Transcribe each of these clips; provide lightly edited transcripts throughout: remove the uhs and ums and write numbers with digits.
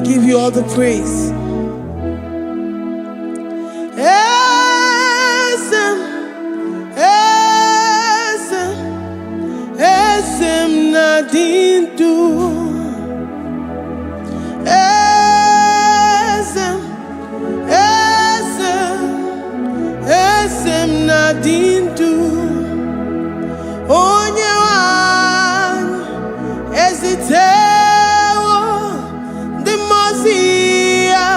Give you all the praise. Eze m, eze m, eze m na-adị ndụ. Eze m, eze m, eze m na-adị ndụ. Onye nwe anyị ezitewo ndị mmụọ ozi ya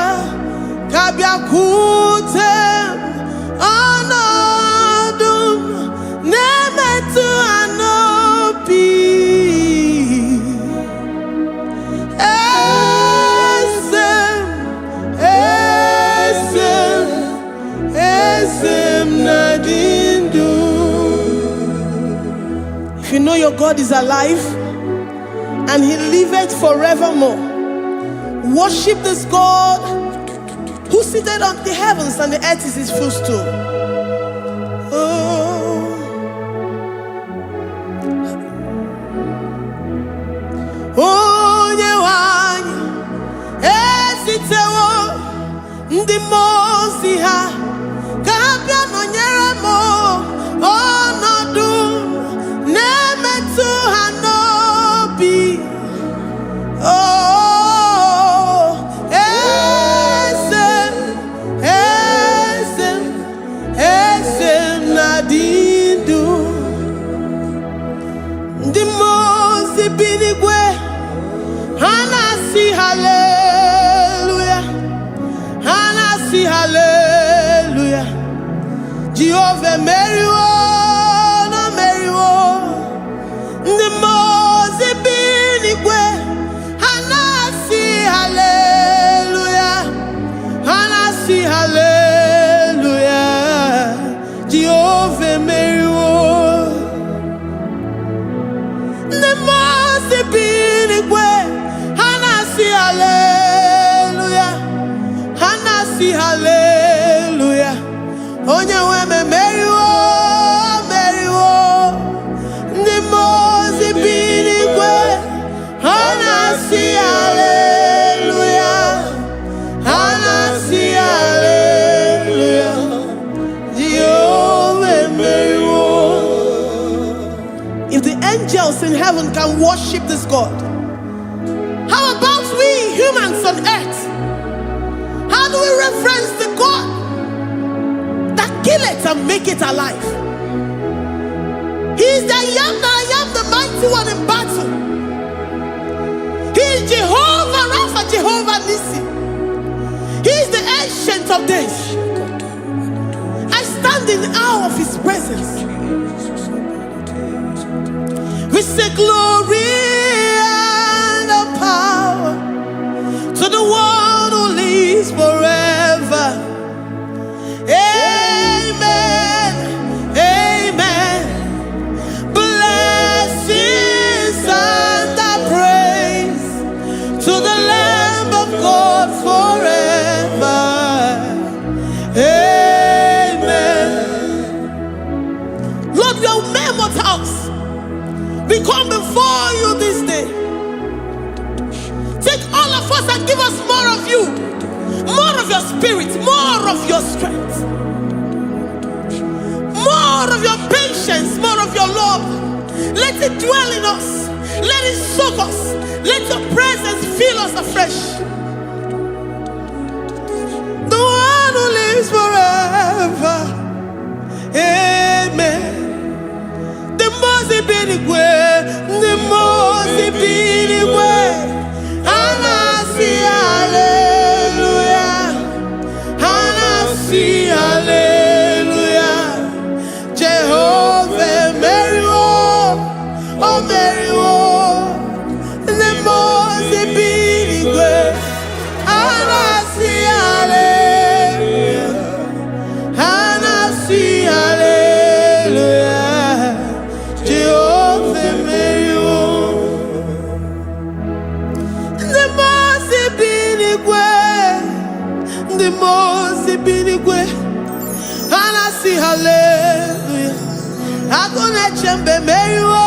ka bịakwute m. Ọnọdụ m na-emetụ ha n'obi. Eze m, eze m, eze m na-adị ndụ. If you know your God is alive and he liveth forevermore, worship this God who seated on the heavens and the earth is his footstool. Oh. Onye nwe anyị ezitewo ndị mmụọ ozi ha ka ha bịa nọnyere m. Ọnọdụ na-emetụ ha n'obi. Oh, eze m, eze m, eze m na-adị ndụ. Ndị mmụọ ozi bi n'igwe, ha na-asị haleluya, ha na-asị haleluya. Jehova emeriwo na meriwo. Ndị mmụọ ozi bi n'igwe, ha na-asị haleluya, ha na-asị haleluya. Jehova emeriwo. Ndị mmụọ ozi bi n'igwe, ha na-asị haleluya, ha na-asị haleluya. Onye nwe m emeriwo, meriwo. Ndị mmụọ ozi bi n'igwe, ha na-asị haleluya, ha na-asị haleluya. Jehova emeriwo. If the angels in heaven can worship this God, how about we humans on earth? How do we reverence the God that kill it and make it alive? He is the I am that I am, the mighty one in battle. He is Jehovah Rapha, Jehovah Nissi. He is the Ancient of Days. I stand in awe of his presence. We say glory and the power to the one who lives forever. Amen. Amen. Blessings and the praise to the Lamb of God forever. Amen. Lord, we are mere mortals. We come before you this day. Take all of us and give us more of you, more of your spirit, more of your strength, more of your patience, more of your love. Let it dwell in us. Let it soak us. Let your presence fill us afresh. The one who lives forever. Amen. The mmụọ bi n'igwe, ndị mmụọ ozi bi n'igwe, ha na-asị haleluya, ha na-asị haleluya. Jehova emeriwo, o meriwo. Ndị mmụọ ozi bi n'igwe, ha na-asị haleluya, ha na-asị haleluya. Jehova emeriwo. Ndị mmụọ ozi bi n'igwe, ndị mmụọ ozi bi n'igwe, ha na-asị haleluya. Agụ na-eche mba emeriwo,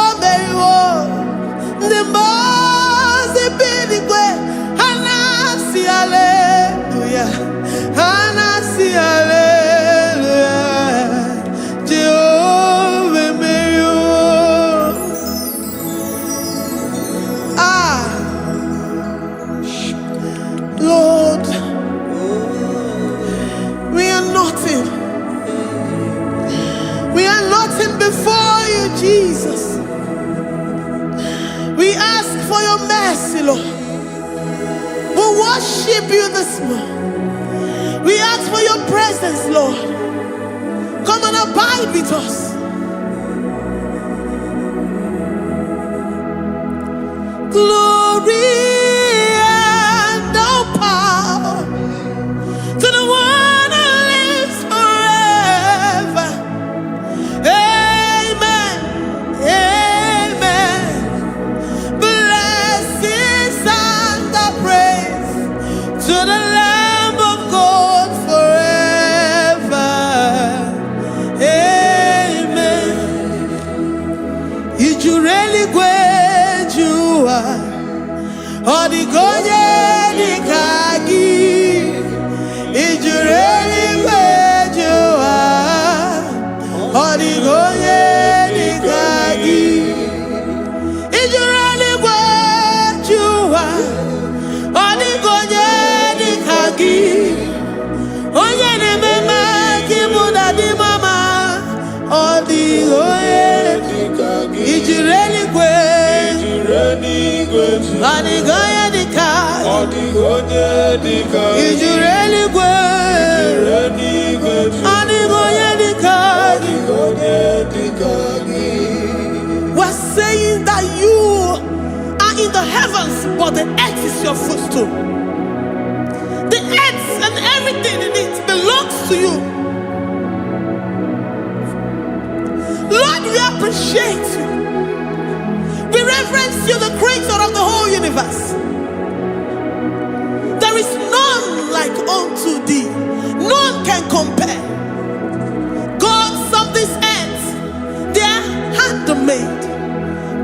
o meriwo. Ndị mmụọ ozi bi n'igwe, ha ask for your mercy, Lord. We worship you this morning. We ask for your presence, Lord. Come and abide with us. Glory and all power to the one who lives forever. Amen. Amen. Blessings and the praise to the Lamb of God forever. Amen. I juru eluigwe ju ụwa, ọ dịghị onye dị ka gị. I juru eluigwe ju ụwa, ọ dịghị onye dị ka gị. I juru eluigwe ju ụwa, ọ dịghị onye dị ka gị. Onye na-eme mma ka ịbụ na dị mama, ọ dịghị onye. I juru eluigwe, ọ dịghị onye dị ka. Ọ dịghị onye dị ka I juru eluigwe, eluigwe. Ọ dịghị onye dị ka. Ọ dịghị onye dị ka gị. We're saying that you are in the heavens, but the earth is your footstool. The earth and everything in it belongs to you. Lord, we appreciate you. We reverence you, the creator of the whole universe. There is none like unto thee. None can compare. Gods of this earth, they are handmade.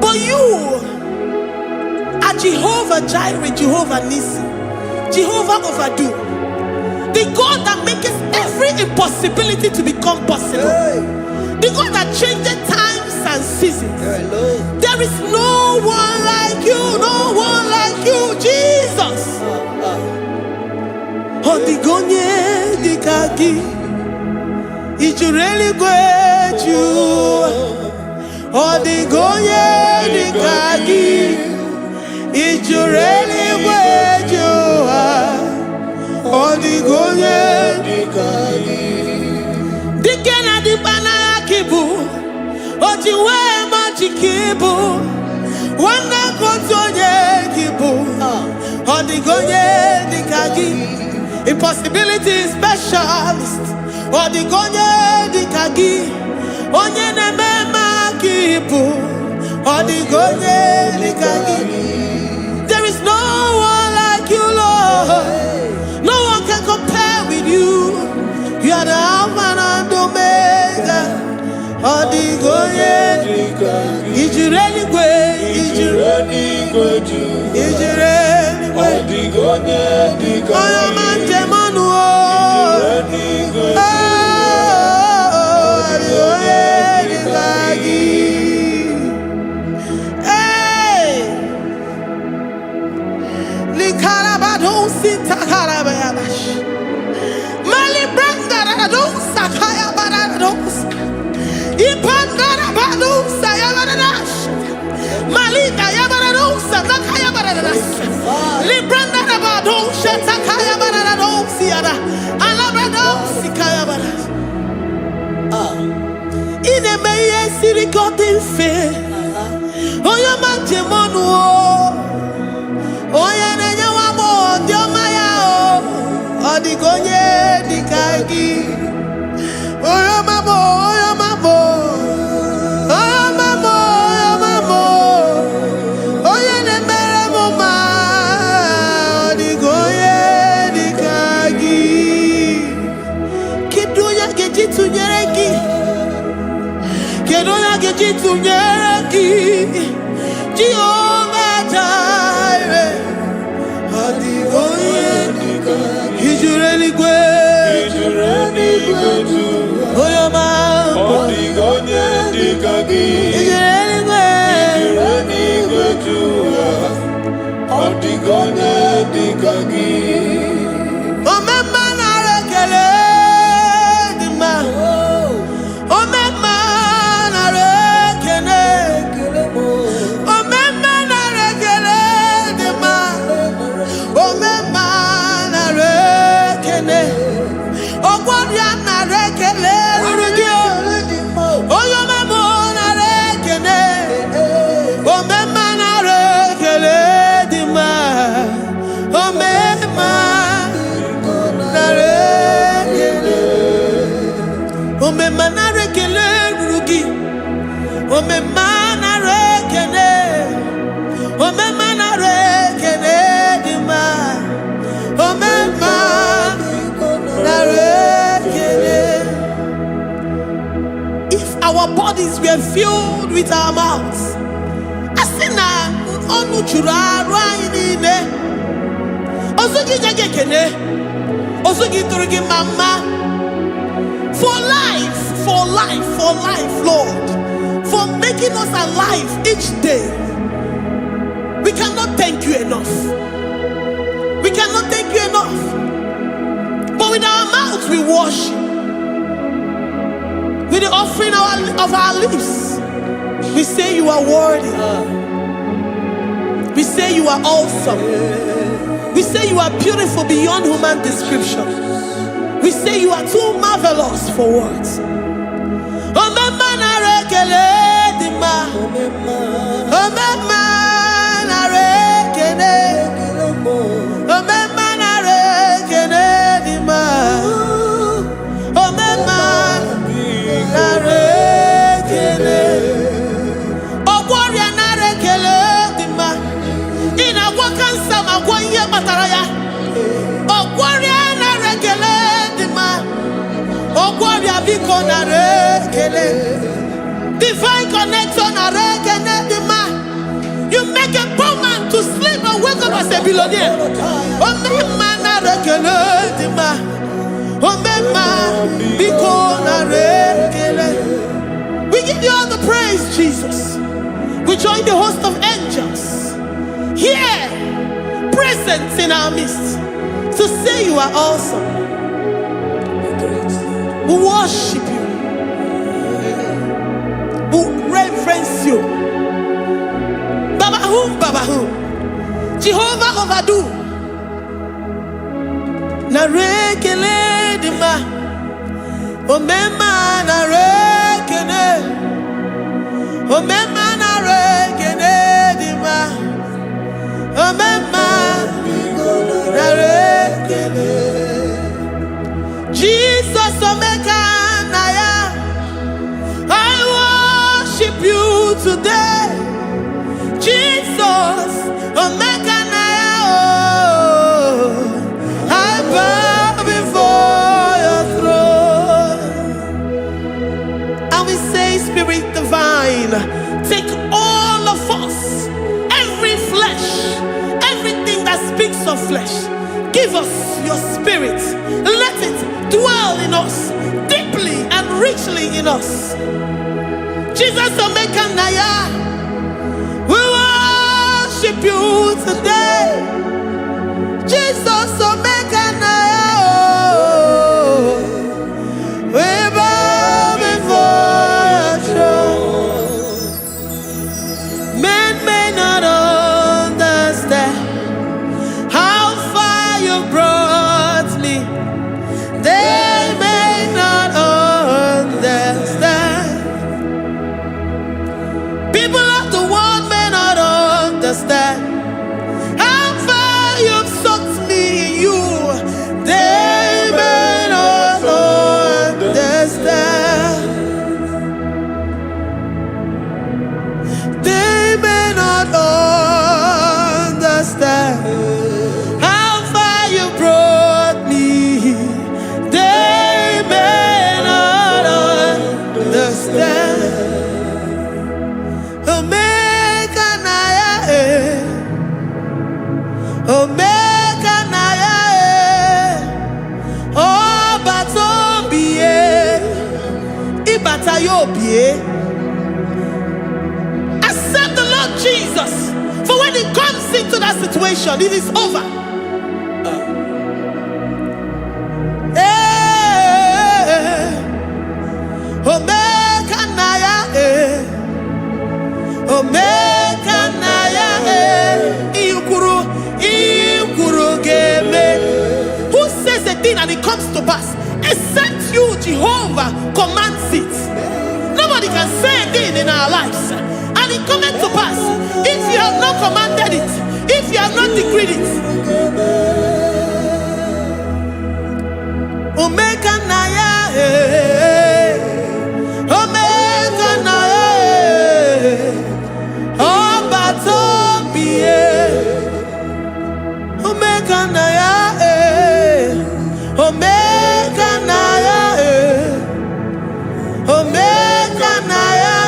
But you are Jehovah Jireh, Jehovah Nissi, Jehovah Overdo, the God that makes every impossibility to become possible, the God that changes times and seasons. There is no one like you, no one like you, Jesus. Ọ dịghị onye dị ka gị, i juru eluigwe ju ụwa. Ọ dịghị onye dị ka gị, i juru eluigwe ju ụwa. Ọ dịghị onye Dị ka gị. Dike na dịkpa n'agha ka ị bụ, o ji wee ma ji ka ị bụ, nwanne ka otu onye ka ị bụ. Ọ dịghị onye dị ka gị, impossibility specialist. Ọ dịghị onye dị ka gị, onye na-eme mma ka ị bụ. Ọ dịghị onye dị ka gị. There is no one like you, Lord. No one can compare with you. You are the Alpha and Omega. Ọ dịghị onye. Dị ka gị. I juru eluigwe, i juru Eluigwe ju. I juru Ọ eluigwe. dịghị onye dị ka Onye ọma gị. njem ọnụ o. Eluigwe. Ọ dịghị onye dị ka gị. Hey! Likarabadosi takarabayabash. Malibrandaradosa kayabarados. Ipandarabadosa yabaradas. Malika yabaradosa nakayabaradas. Librandarabadosa takayabaradosi yada. Alabradosi kayabaras. Ị na-eme ihe siri ka ọ dị mfe. Onye ọma njem ọnụ o. Onye na-enye nwa agbọghọ dị ọma ya o. Ọ dịghị onye dị ka gị. Onye ọma bụ, onye ọma bụ. Onye ọma bụ, onye ọma bụ. Onye na-emere m mma. Ọ dịghị onye dị ka gị. Kedu onye a ga-eji tụnyere gị? Kedu onye a ga-eji tụnyere gị? Jehova Jireh. Ọ dịghị onye. Dị ka gị. I juru eluigwe. I juru eluigwe ju. Onye ọma. Ọ dịghị onye dị ka gị. I juru eluigwe. Juru eluigwe ju. Ọ dịghị onye dị ka gị. Omemma, nara ekele dị mma. Omemma, nara ekele. bodies were filled with our mouths, a sị na ọnụ juru arụ anyị niile, ozu gị nye gị ekene, ozu gị tụrụ gị mma mma. For life, for life, for life, Lord, for making us alive each day. We cannot thank you enough. We cannot thank you enough. But with our mouths we worship. With the offering of our lips, we say you are worthy. We say you are awesome. We say you are beautiful beyond human description. We say you are too marvelous for words. Omemma, nara ekele dị mma. Omemma, nara ekele. Omemma, nara ekele dị mma. Omemma, nara ekele. Ọgwọ ọrịa, nara ekele dị mma. Ị na-agwọ kansa ma gwọ ihe kpatara ya. Ọgwọ ọrịa, nara ekele dị mma. Ọgwọ ọrịa, biko nara ekele. Divine connector, nara ekele dị mma. You make a poor man to sleep and wake up as a billionaire. Omemma, nara ekele dị mma. Omemma, biko nara ekele. We give you all the praise, Jesus. We join the host of angels here present in our midst to say you are awesome. We worship you. We reverence you. Baba whom, Baba whom. Jehovah overdo. Nara ekele dị mma. Omemma, nara ekele. Omemma, nara ekele dị mma. Omemma, nara ekele. Jesus Omeka Naya, I worship you today. Jesus Omeka Naya, oh, I bow before your throne. And we say, Spirit divine, take all of us, every flesh, everything that speaks of flesh. Give us your spirit. Let it dwell in us deeply and richly in us. Jesus Omeka Naya, we worship you today. Jesus Omeka Naya, oh, we bow before your throne. Men may not understand how far you brought me. They may not understand. People of the world may not understand how far you've sought me in you. They may not understand. They may not understand how far you brought me. They may not understand. Omega Naya, eh. Omega Naya, eh. Ọba tó ń bìyẹ, ìbàtà yóò bìyẹ. Accept the Lord Jesus. For when he comes into that situation, it is over. Eh, Omega Naya, eh. Omega Naya, eh. Ikwuru, ikwuru ga-eme. Who says a thing and it comes to pass? Except you, Jehovah, commands it. Nobody can say a thing in our lives and it cometh to pass if you have not commanded it, if you have not decreed it. Omega Naya, eh. Omega Naya, eh. Ọba tó bí e. Omega Naya, eh. Omega Naya, eh. Omega Naya.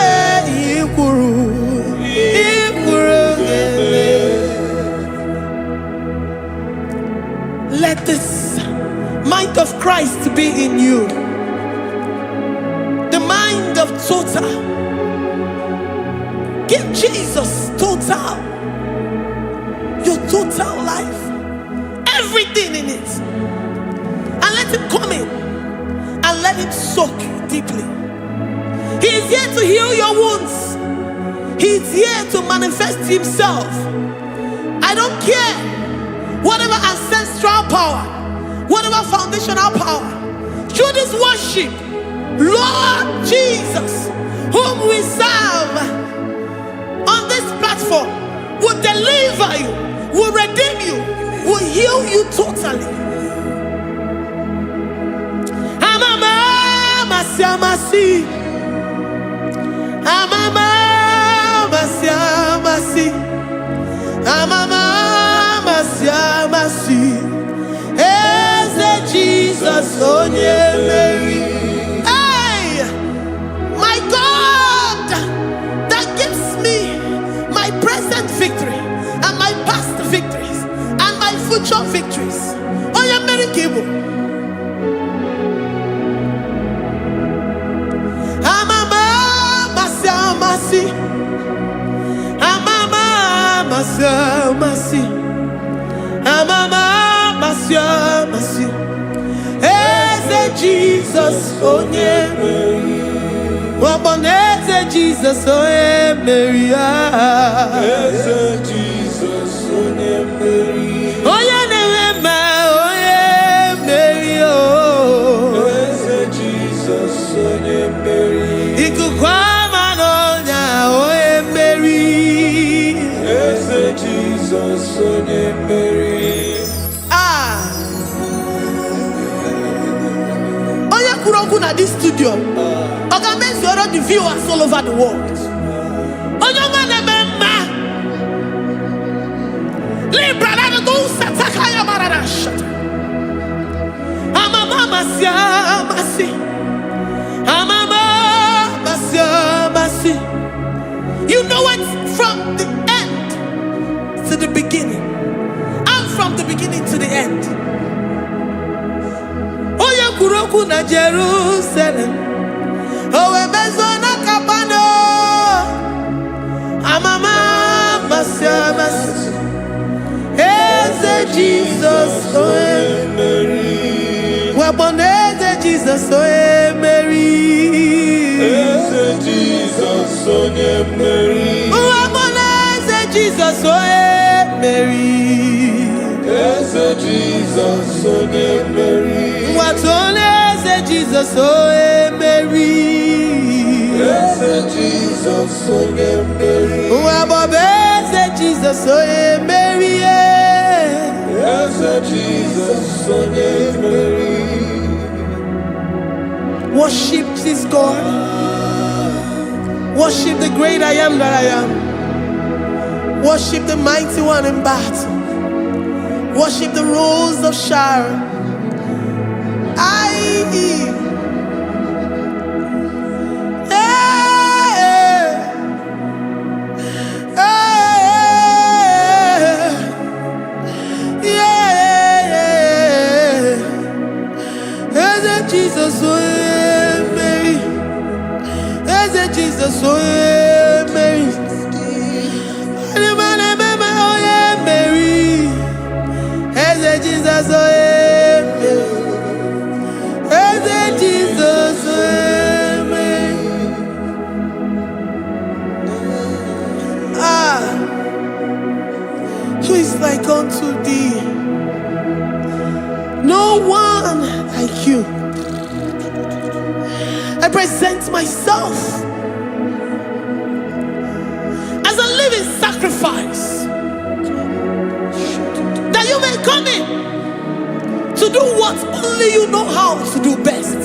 Christ be in you. The mind of total. Give Jesus total. Your total life. Everything in it. And let him come in and let him soak you deeply. He is here to heal your wounds. He is here to manifest himself. I don't care whatever ancestral power, whatever foundational power. Through this worship, Lord Jesus, whom we serve on this platform, will deliver you, will redeem you, will heal you totally. Amama, masi, amasi. Amama, masi, amasi. Amama, masi, amasi. Eze Jesus, onye mmeri. Hey, my God, that gives me my present victory and my past victories and my future victories. Onye mmeri ka ị bụ. Amama, amasị, amasị. Amama, amasị, amasị. Amama, amasị, amasị. Eze Jesus, onye mmeri. Ọgbọnọ eze Jesus, onye mmeri. Ah. Eze Jizọs onye mmeri. Onye na-enwe mma, onye mmeri. Oh. Eze Jizọs onye mmeri. Ikuku ama n'ọnya, onye mmeri. Eze Jizọs onye mmeri. Ah. Onye kwuru okwu na this studio, ọ ga-emezuoro the viewers all over the world. Onye ọma na-eme mma. Libra na do sataka ya marara shata. Amama amasị amasị. Amama amasị amasị. You know it from the end to the beginning. And from the beginning to the end. Onye kwuru okwu na Jerusalem, o wee mezuo na Kapanọm. Amama amasị amasị. Eze Jizọs onye Mmeri. Wakpo eze Jizọs onye mmeri. Eze Jizọs onye mmeri. Wakpo eze Jizọs onye mmeri. Eze Jizọs onye mmeri. Nwatụ eze Jizọs onye mmeri. Eze Jizọs onye mmeri. Nwa eze Jizọs onye mmeri. Eze Jizọs onye mmeri. Worship this God. Worship the great I am that I am. Worship the mighty one in battle. Worship the Rose of Sharon. I. Hey, hey, yeah. Eze Jesus, onye mmeri. Eze Jesus, onye mmeri. Onye onye mmeri. Eze Jesus, onye mmeri. Eze Jesus, onye mmeri. Ah, who is like unto thee? No one like you. I present myself as a living sacrifice that you may come in to do what only you know how to do best.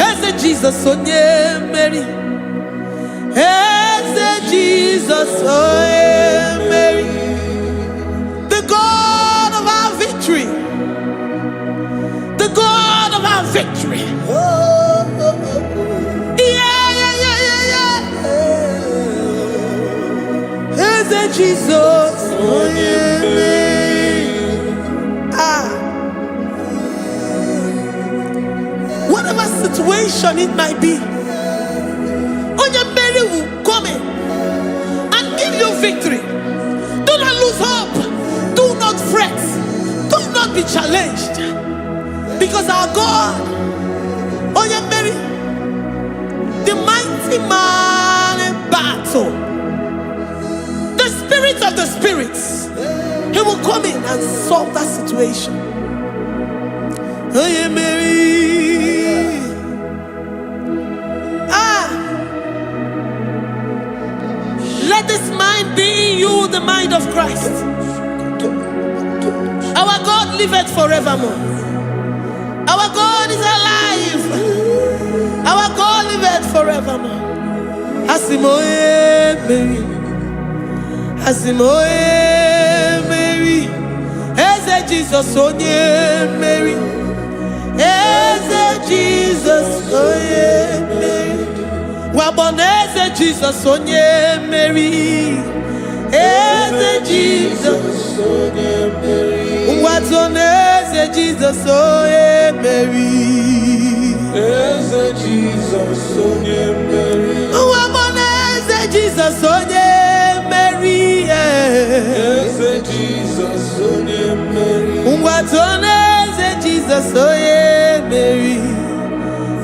Eze Jesus onye mmeri. Eze Jesus onye mmeri. The God of our victory. The God of our victory. Yeah. Eze Jesus onye mmeri. Ah. situation it might be, Onye mmeri will come in and give you victory. Do not lose hope. Do not fret. Do not be challenged. Because our God, Onye mmeri, the mighty man in battle, the spirit of the spirits, he will come in and solve that situation. Onye mmeri. Ah, let this mind be in you, the mind of Christ. Our God liveth forevermore. Our God is alive. Our God liveth forevermore. Asị m onye mmeri. Asị m onye mmeri. Eze Jizọs onye mmeri. Eze Jizọs onye mmeri. Wakpo na Eze Jizọs onye mmeri. Eze Jizọs. Onye mmeri. Ngwa na Eze Jizọs onye mmeri. Eze Jizọs onye mmeri. Wakpo na Eze Jizọs onye mmeri. Eze Jizọs onye mmeri. Ngwa na Eze Jizọs onye mmeri.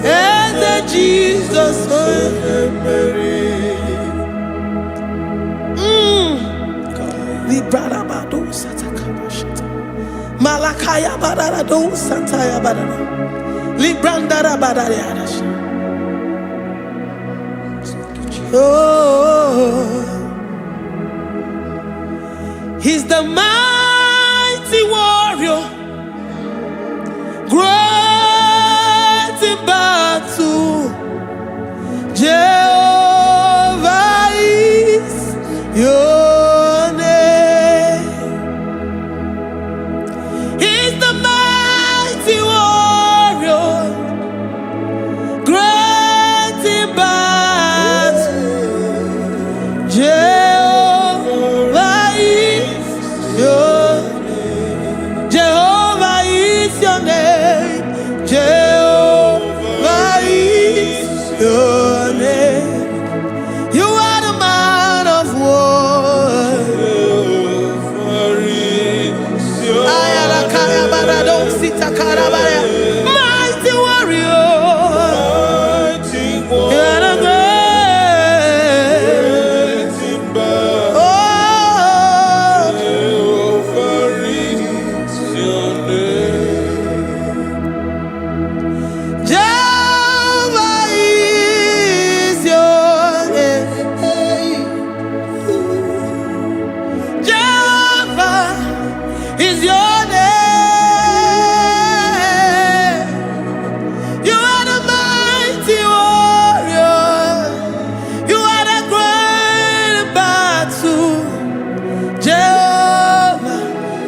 Eze Jizọs onye Onye mmeri. Librarabado satakabashata. Malakaya bararado santaya barara. Librandara barariadash. Oh, he's the mighty warrior, great in battle. Jehovah is your name. He's the mighty warrior, great in battle. Jehovah is your Jehovah is your name. Jehovah is your name. You are the man of war. Jehovah is your Ayalakaya barado sitakarabaya. Mighty warrior. Mighty You are the warrior. great. Great in battle. Oh, Jehovah is your name. Jehovah is your name. Jehovah is your name. You are the mighty warrior. You are the great battle. Jehovah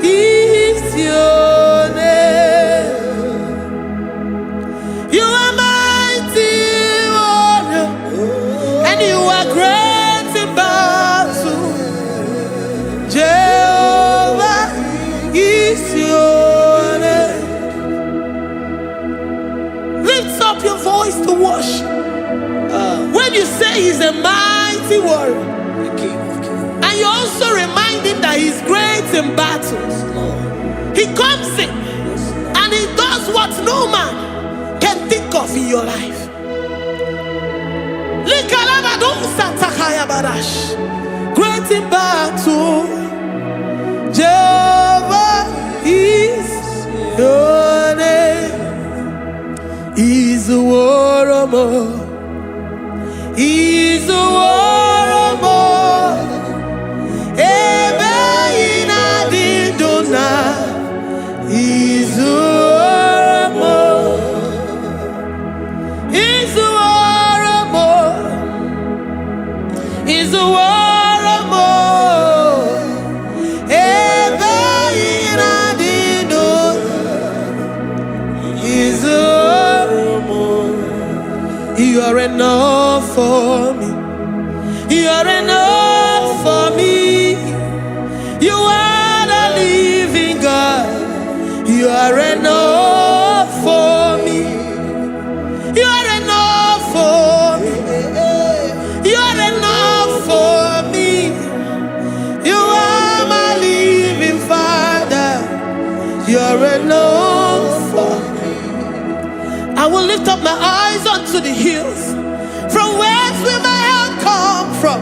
is your name. You are mighty warrior, and you are great in battle. Jehovah is your name. Lift up your voice to worship. When you say he's a mighty warrior, The King of Kings. and you also remind him that he's great in battles, Lord. he comes in and he does what no man can think of in your life. Likalabadosatakayabash. Great in battle, Jehovah is your name. Izuworomo, Izuworomo, ebe ị na-adị ndụ na Izuworomo, Izuworomo, Izuworomo, ebe ị na-adị ndụ, Izuworomo. You are enough for me. You are enough for me. You are the living God. You are enough for me. You You're enough for me. I will lift up my eyes unto the hills. From whence will my help come from?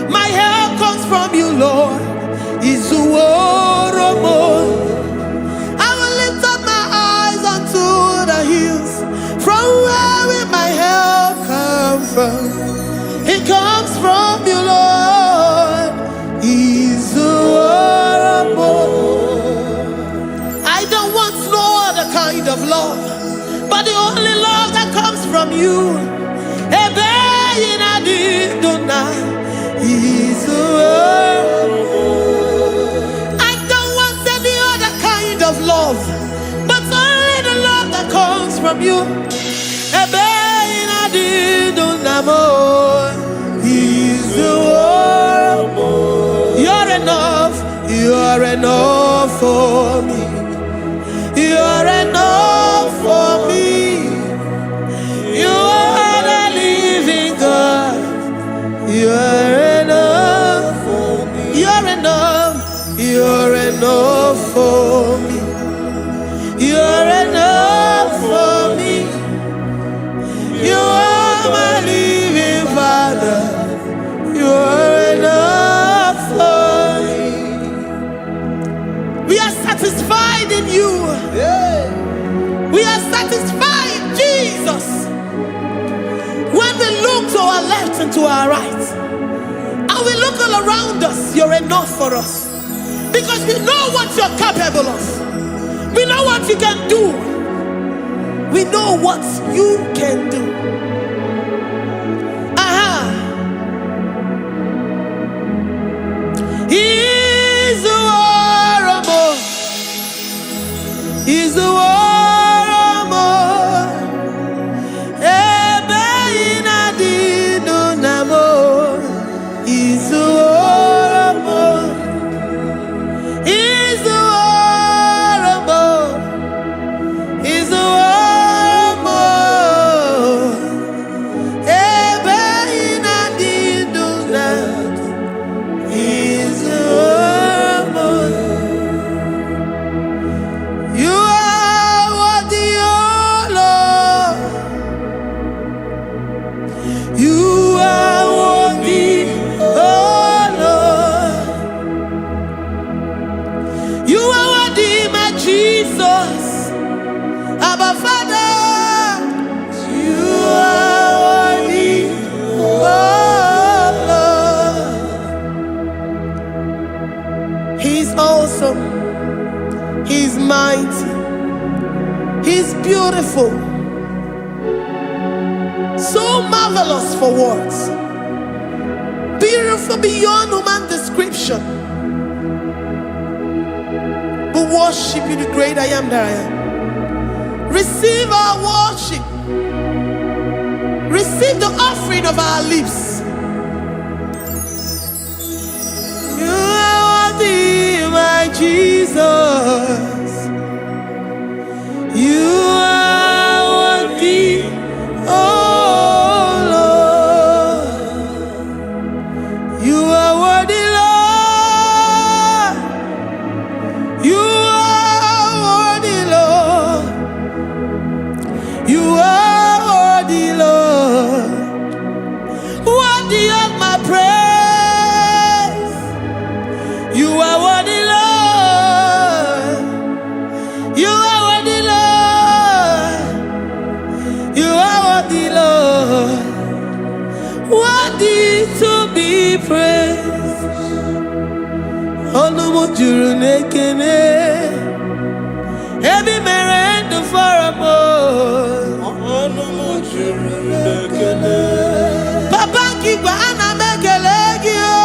My help comes from you, Lord. Izuworomo. I will lift up my eyes unto the hills. From where will my help come from? It comes from you, Lord. Izuworomo. I don't want no other kind of love, but the only love that comes from you. Ebe ị na-adị ndụ na Izuworomo. I don't want any other kind of love, but only the love that comes from you. Ebe ị na-adị ndụ na mo, Izuworomo. You're enough, you're enough for me. You're enough for me. You are the living God. You're enough for me. You're enough. You're enough for me. You're enough for me. You are my living Father. You are enough for me. We are satisfied in you. We are satisfied, Jesus. When we look to our left and to our right, and we look all around us, you're enough for us. Because we know what you're capable of. We know what you can do. We know what you can do. Aha. Izuworomo. Izuworomo. Ebe ị na-adị ndụ na mo. Izuworomo. Izuworomo. Izuworomo. Ebe ị na-adị ndụ na Izuworomo. You are worthy, O Lord. You are worthy, O Lord. You are worthy, my Jesus. Abba Father. You are worthy, O Lord. He's awesome. He's mighty. He's beautiful. So marvelous for words. Beautiful beyond human description. We worship you, the great I am that I am. Receive our worship. Receive the offering of our lips. You are worthy, my Jesus. You are worthy, oh Lord. You are worthy, Lord. You are worthy, Lord. You are worthy, Lord. Worthy of my praise. You are worthy, Lord. You are worthy, Lord. You are worthy, Lord. Worthy to be praised. Ọnụ m juru n'ekene. Ebe i mere ndụ fọrọ m. Ọnụ m juru n'ekele. Papa nke igwe, ana m ekele gị o.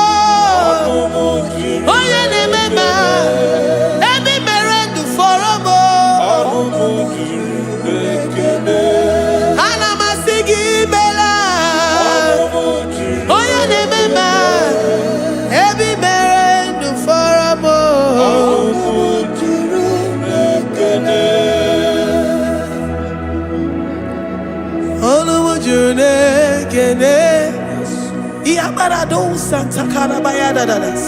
Ọnụ m juru. Onye na-eme ma ebe i mere ndụ fọrọ m. Ọnụ m juru n'ekele. Ana m asị gị imela. Ọnụ m juru. Onye na-eme ma ebe i mere ndụ fọrọ m. Ọnụ m juru n'ekele. Ọnụ m juru n'ekene. Yabarado santakarabaya dadadas.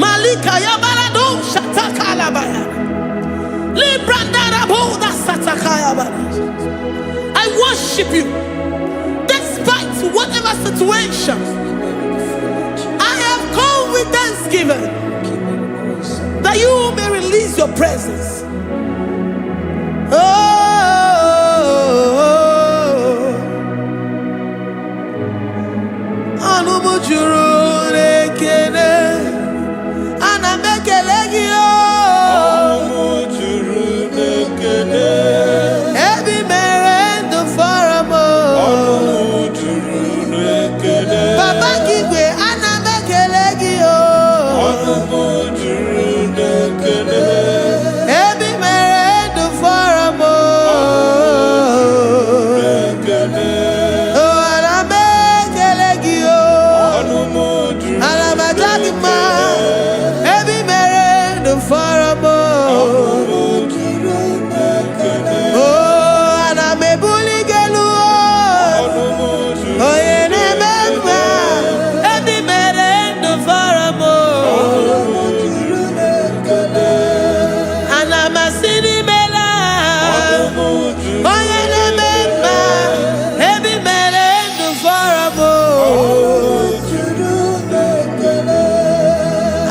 Malika yabarado shatakalabaya. Kaya. I worship you despite whatever situation. I have come with thanksgiving that you may release your presence. Oh, ọnụ m juru n'ekele, ana m ekele gị o. Ọnụ m juru n'ekele. Ebe i mere ndụ fọrọ m o. Ọnụ m juru n'ekele. Papa nke igwe, ana m ekele gị o. Ọnụ m juru n'ekele. Ebe i mere ndụ fọrọ m o. N'ekele. Oh, ana m ekele gị o. Ọnụ m juru Ana m aja gị mma. Ebe i mere ndụ fọrọ m o. Ọnụ m juru n'ekele. Oh, ana m ebuli gị elu o. Ọnụ m juru Onye na-eme mma, ebe i mere ndụ fọrọ m o. juru n'ekele. Ana m asị n'imela. Ọnụ m juru Onye na-eme mma, ebe i mere ndụ fọrọ m o. juru n'ekele.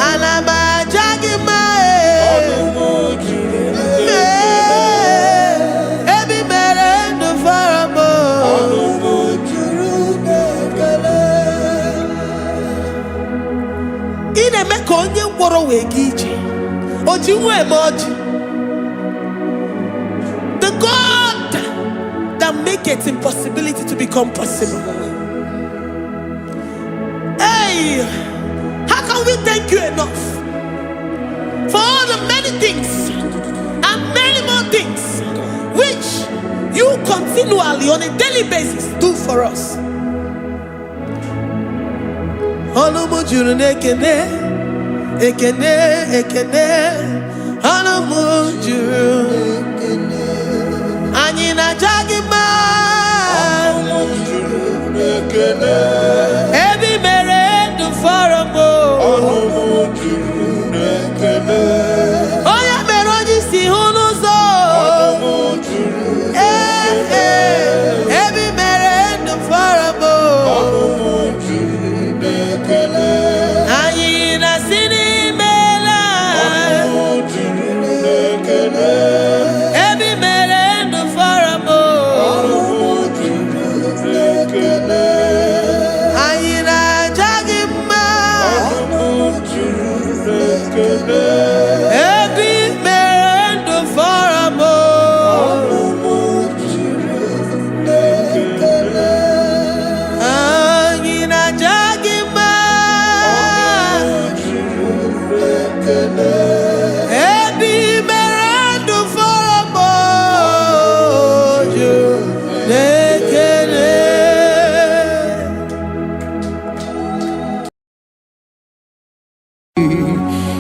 Ana m aja gị mma e. Ọnụ m juru Ee, ebe i mere ndụ fọrọ m o. Ọnụ m juru n'ekele. Ị na-eme ka onye ngwọrọ wee gaa ije. O ji nwa eme ọjị. The God that maketh impossibility to become possible. Hey, how can we thank you enough for all the many things and many more things which you continually on a daily basis do for us? Ọnụ m juru n'ekene, ekene, ekene. Ọnụ m juru. Anyị na-aja gị mma. Ọnụ m juru n'ekele. Ebe i mere ndụ fọrọ m o. Ọnụ m juru n'ekele. Onye mere onye isi hụ n'ụzọ. Ọnụ m juru Ee, ee, ebe i mere ndụ fọrọ m o. Ọnụ m juru n'ekele. Anyị na-asị n'imela. Ọnụ m juru n'ekele. Ebe i mere ndụ fọrọ m o. Ọnụ m juru n'ekele. Anyị na-aja gị mma. Ọnụ m juru n'ekele. Ebe i mere ndụ fọrọ m o. Ọnụ m juru n'ekele. Anyị na-aja gị mma. Ọnụ m juru n'ekele. Ebe i mere ndụ fọrọ m o, juru n'ekele.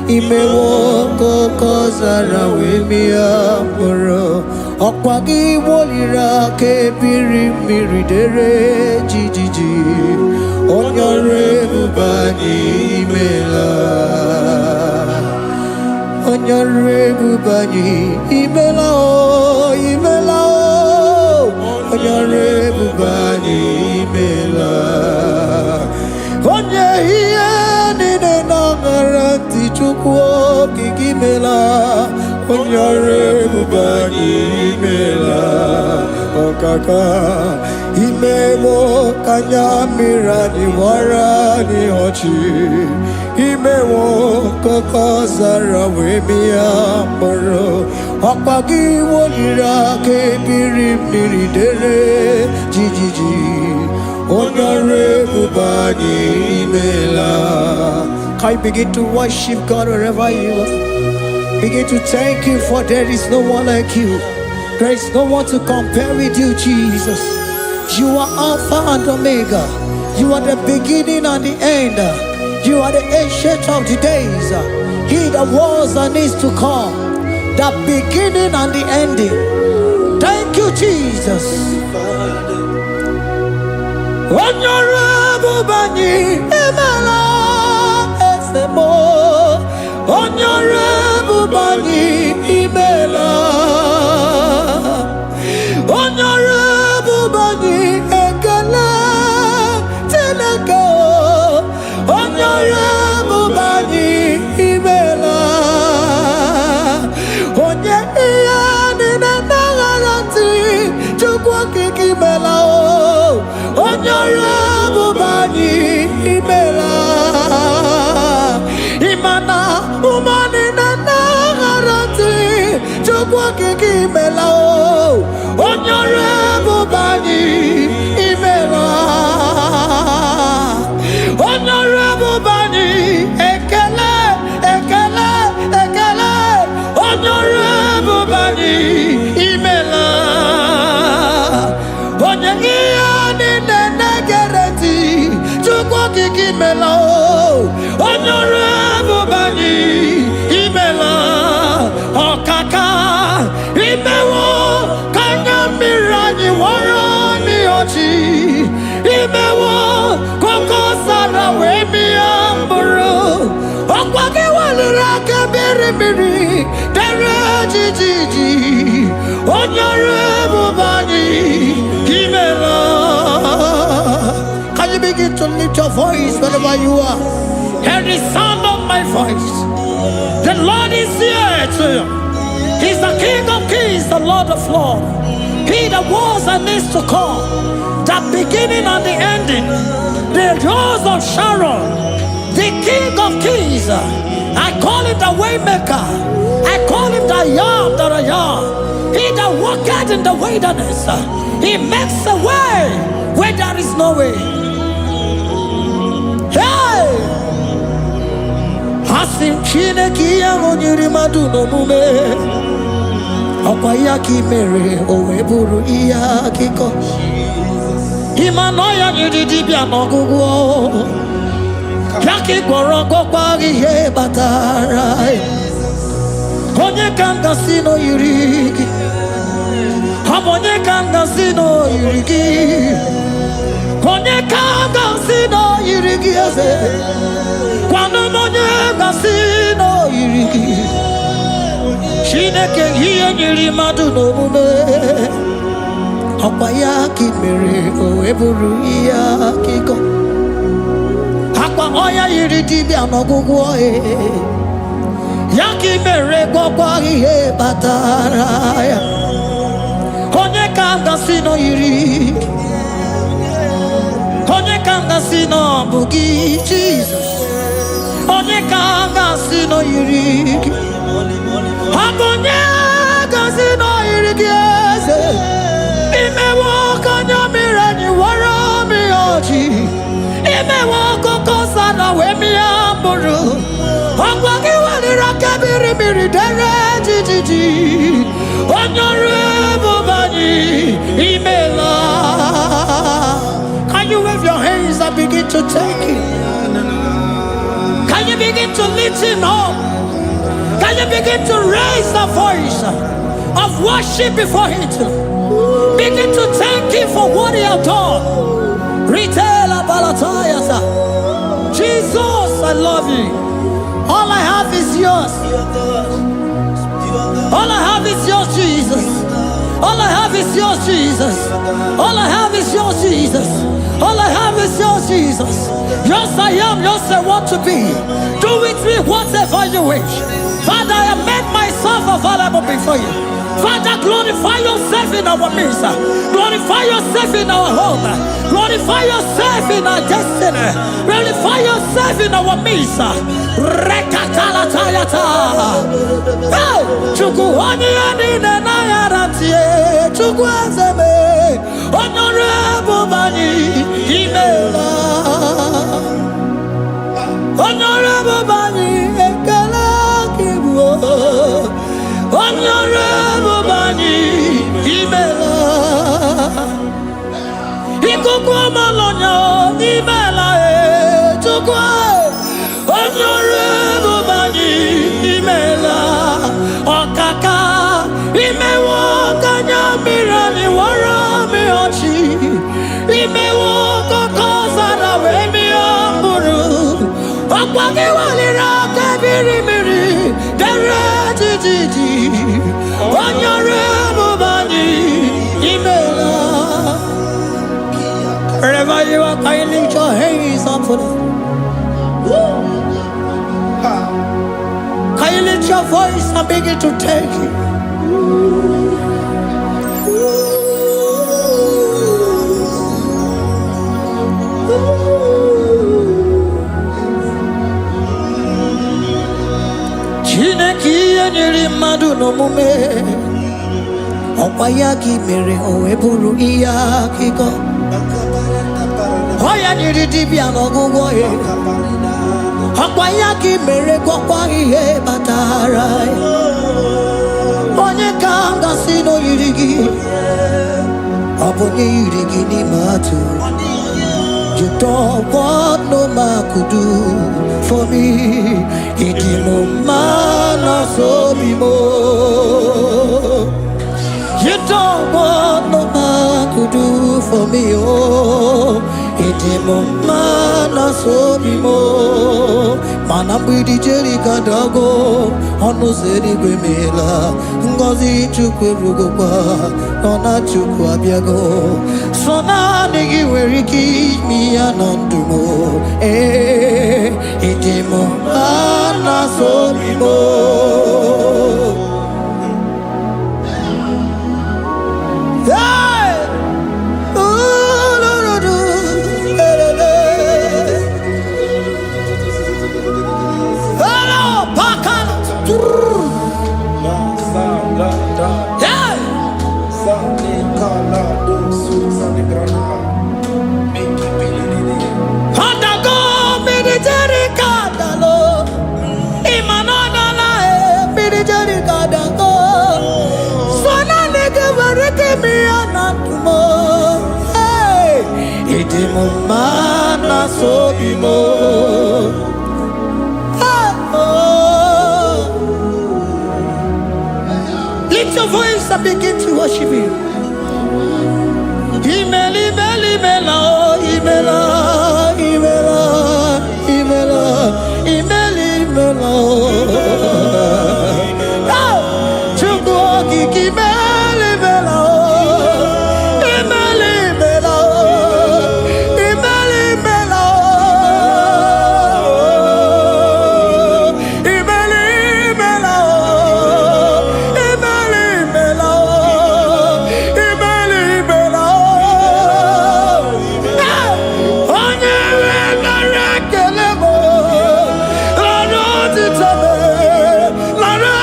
Imewo koko zara wee mịa mkpụrụ ọkwa gị woliri aka ebiri mmiri dere jijiji onye ọrụ ebube anyị imela onye ọrụ ebube anyị imela o imela o onye ọrụ ebube anyị imela onye ihe niile na-aṅara ntị Chukwu okike imela onye ọrụ ebube anyị imela ọkaka imewo ka anya mmiri anyị wara anyị ọchị imewo kọkọ zara wee mịa mkpụrụ ọkpa gị woliri aka ebiri mmiri dere jijiji onye ọrụ ebube anyị imela. Can you begin to worship God wherever you are? Begin to thank Him, for there is no one like you. There is no one to compare with you, Jesus. You are Alpha and Omega. You are the beginning and the end. You are the ancient of the days. He that was and is to come. The beginning and the ending. Thank you, Jesus. Onye ọrụ ebube anyị emela eze m. Onye ọrụ ebube anyị imela. Chukwu Okike, imela o. Onye ọrụ ebube anyị, imela. Onye ọrụ ebube anyị, ekele, ekele, ekele. Onye ọrụ ebube anyị, imela. Onye ihe niile na-egere ntị, Chukwu Okike, imela o. Onye ọrụ ebube anyị, imela. Ọkaka, imewo ka anya mmiri anyị wọrọ ọchị. Imewo koko sara wee mịa mkpụrụ. Ọkwa gị weliri aka mmiri mmiri dere jijiji. Onye ọrụ ebube anyị, imela. Can you begin to lift your voice wherever you are? Hear the sound of my voice. The Lord is here to you. He's the King of kings, the Lord of lords. He that was and is to come, the beginning and the ending, the Rose of Sharon, the King of kings. I call him the Waymaker. I call him the I Am that I Am. He that walketh in the wilderness. He makes a way where there is no way. Hey! Asị m Chineke, ihe ahụ nyere mmadụ n'omume, ọkwa ya ka ị mere o wee bụrụ ihe akụkọ. Ịma na ọya nyere dibịa n'ọgwụgwọ ya ka ị gwọrọ, gwọkwa ihe kpatara ya. Onye ka m gasị na o yiri gị? Ọ bụ onye ka m gasị na o yiri gị? Onye ka m gasị na o yiri gị, eze? Gwanụ m onye gasị na o yiri gị. Chineke, ihe nyere mmadụ n'omume, ọkwa ya ka ị mere o wee bụrụ ihe akụkọ. Akwa ọya yiri dibịa n'ọgwụgwọ ya ka ị mere gwọkwa ihe kpatara ya. Onye ka m gasị na o yiri gị? Onye ka m gasị na ọ bụ gị, Jizọs? Onye ka m gasị na o yiri gị? Ọ bụ onye gasị na o yiri gị, eze? Imewo ka anya mmiri anyị wara mmiri ọchị. Imewo akụkọ sara wee mịa mkpụrụ. Ọgwa gị weliri aka mmiri mmiri dere jijiji. Onye ọrụ ebube anyị, imela. Can you wave your hands and begin to thank him? Can you begin to lift him up? Can you begin to raise the voice of worship before him? Begin to thank him for what he has done. Retailer Balatayasa. Jesus, I love you. All I have is yours. All I have is yours, Jesus. All I have is yours, Jesus. All I have is yours, Jesus. All I have is yours, Jesus. Yours I am, yours I want to be. Do with me whatever you wish. Father, I have made myself available before you. Father, glorify yourself in our midst. Glorify yourself in our home. Glorify yourself in our destiny. Glorify yourself in our midst. Rekatalatayata. Hey! Chukwu, onye ya niile na-aghara ntị, Chukwu eze m, onye ọrụ ebube anyị, imeela. Onye ọrụ ebube anyị, ekele gị bụ. Onye ọrụ ebube anyị, imeela. Ikuku ọmalọnya, imeela e. Chukwu, onye ọrụ ebube anyị, imeela. Ọkaka, imewo ka anya mmiri anyị wara mmiri ọchị. Imewo kọkọ zara wee mịa mkpụrụ. Ọkwa gị weliri aka biri mmiri dere jijiji. Onye ọrụ ebube anyị, imeela. Wherever you are, can you lift your hands up for them? Can you lift your voice and begin to thank him? Chineke, ihe nyere mmadụ n'omume, Ọkwa ya gị mere o wee bụrụ ihe akụkọ. Ọ ya nyere dibịa n'ọgwụgwọ ya. Ọkwa ya gị mere gwọkwa ihe kpatara ya. Onye ka m gasị na o yiri gị? Ọ bụ onye yiri gị n'ime atụ. You don't want no man could do for me. Ịdị m mma na sobi m. You don't want no man could do for me. Oh, ịdị m mma na sobi m. Mana mgbidi Jeriko adago, ọnụ ụzọ eluigwe meela. Ngọzi Chukwu erugokwa, nọ na Chukwu abịago. Sọ naanị gị nwere ike ime ya na ndụ m. Ee, ịdị m mma na sobi m. Hey! Ooh, eh, eh. Hello, Pakala. La sa la da Hey! sa ni ka la do su sa ni grana mi ki pi li li li. Ọdago mmiri Jeriko adalo. Ịma na ọ dala e, mmiri Jeriko adago. So naanị gị nwere ike ime ya na ndụ m. Hey! Ịdị m mma na sobi m. Hey! Oh. Lift your voice and begin to worship Him. Imela, imela, imela, oh, imela, imela, imela, imela, imela, oh. Oh, Chukwu okike imela, imela, oh. Imela, imela, oh. Imela, imela, oh. Imela, imela, oh. Imela, imela, oh. Imela, imela, oh. Eh, onye nwe nara ekele m, nara otito m, nara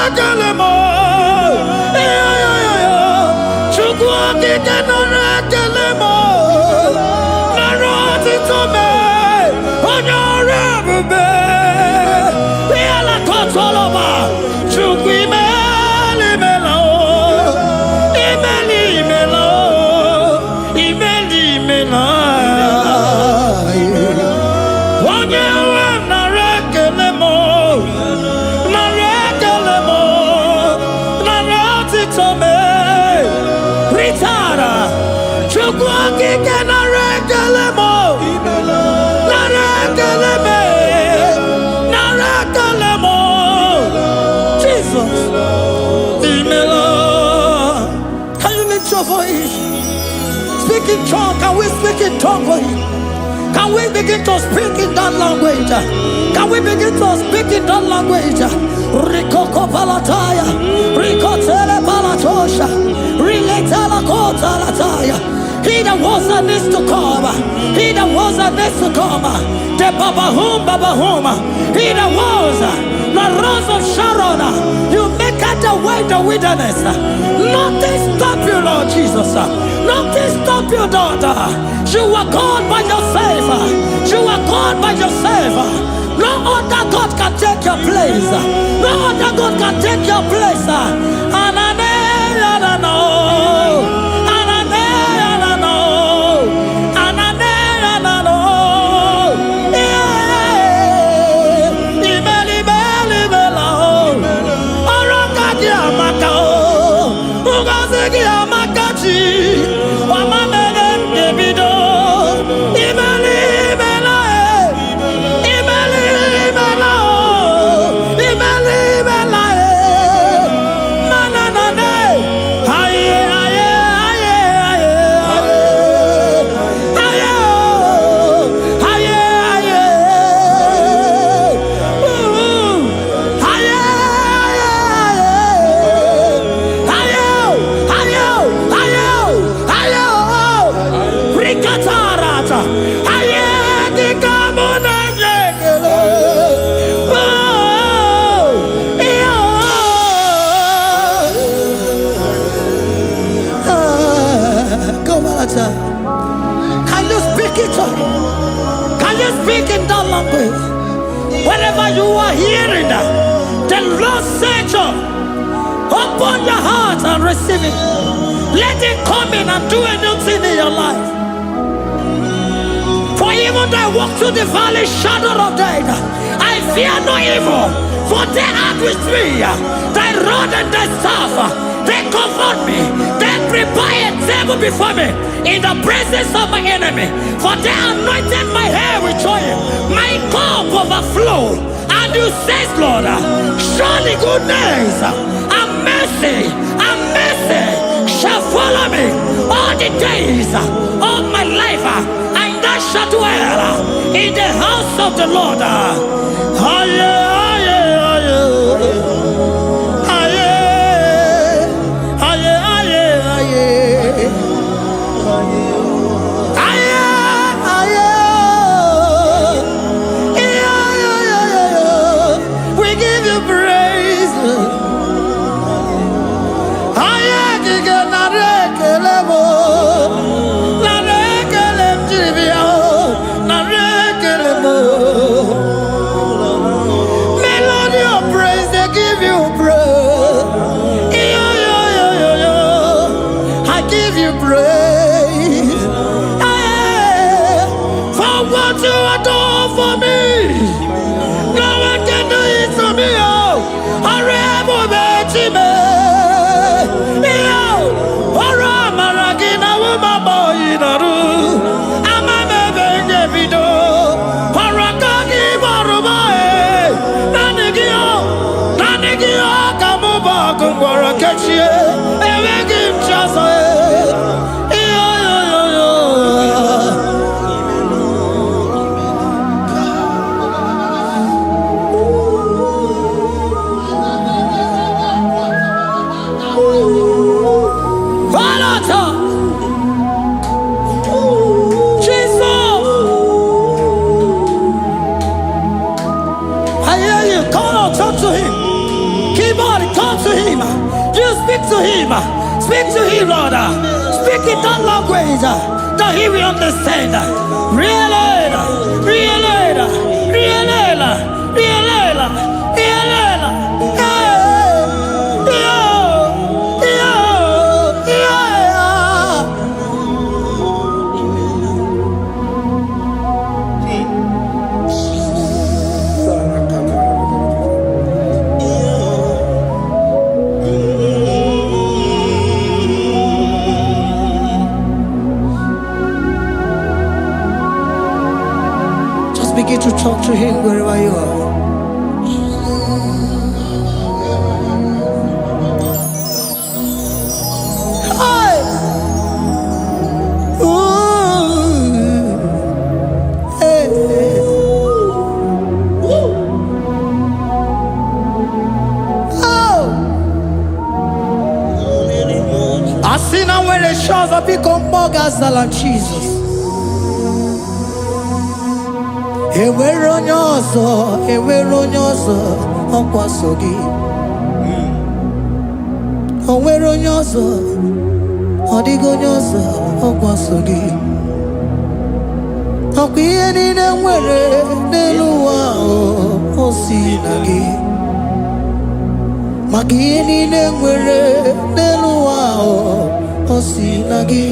ekele m. Eh, Chukwu okike nara ekele m, nara otito m, onye ọrụ ebube. Ihe lakọtọrọ m, Chukwu imela, imela, oh. Imela, imela, oh. Imela, imela. Onye nwe m nara ekele m, nara ekele m, nara otito m. Ritara, Chukwu okike nara ekele m, nara ekele m, nara ekele m. Jesus, imela. Can you lift your voice? Speak in tongue. Can we speak in tongue for him? Can we begin to speak in that language? Can we begin to speak in that language? Rikoko palataya, rikotele palatosha, riletela kotalataya. He that was and is to come, he that was and is to come, the Babahum Babahum, he that was, the Rose of Sharon, you make out the way the wilderness. Nothing stop you, Lord Jesus. Nothing stop you, daughter. You are God by yourself. You are God by yourself. No other God can take your place. No other God can take your place. Anane, anano. Anane, anano. Anane, anano. Yeah. Imeli, imeli, imela, oh. Ọrụ aka gị amaka, oh. Ngọzi gị amaka chi. Ọma mere m ga-ebido. Imeli, imela, eh. Imeli, imela, oh. Imeli, imela, eh. You've lost Satan. Open your heart and receive it. Let it come in and do a new thing in your life. For even though I walk through the valley shadow of death, I fear no evil. For they are with me. Thy rod and thy staff, they comfort me. They prepare a table before me in the presence of my enemy. For they anointed my head with oil. My cup overflow. And you say, Lord, surely goodness and mercy shall follow me all the days of my life, and I shall dwell in the house of the Lord. Aye, aye, aye. Aye, aye, aye, aye. Aye, aye. Yeah, yeah, yeah, yeah. We give you praise. Aye, kike nara ekele m o. Nara ekele m jiri bịa o. Nara ekele m o. Melody of praise, they give you praise. Yeah, yeah, yeah, yeah, yeah. I give you praise. Hey, for what you have done for me. No one can do it for me. Oh, ọrụ ebube Chime. Yo, ọrụ amara gị na wụmabọ narụ. Ama m ebe m ga-ebido. Ọrụ aka gị gbọrọ m e. Naanị gị o, naanị gị o ka mụ bụ ọgụ ngwọrọ kechie. Enweghị m chi ọzọ e. Yo, yo, yo, yo. Falata! Jesus! I hear you. Call out, talk to him. Keyboard, talk to him. You speak to him. Speak to him, Lord. Speak in that language that he will understand. Really, really, really, really, really. Hey, yo, yo, yeah. Just begin to talk to him wherever you are. Hey! Ooh. Hey. Oh! Asị na nwere chi ọzọ, biko mmụọ ga-azala Jizọs. Enwere onye ọzọ, enwere onye ọzọ, ọkwa so gị. O nwere onye ọzọ, ọ dịghị onye ọzọ, ọkwa so gị. Ọkwa ihe niile nwere n'elu ụwa ahụ, o si na gị. Maka ihe niile nwere n'elu ụwa ahụ, o si na gị.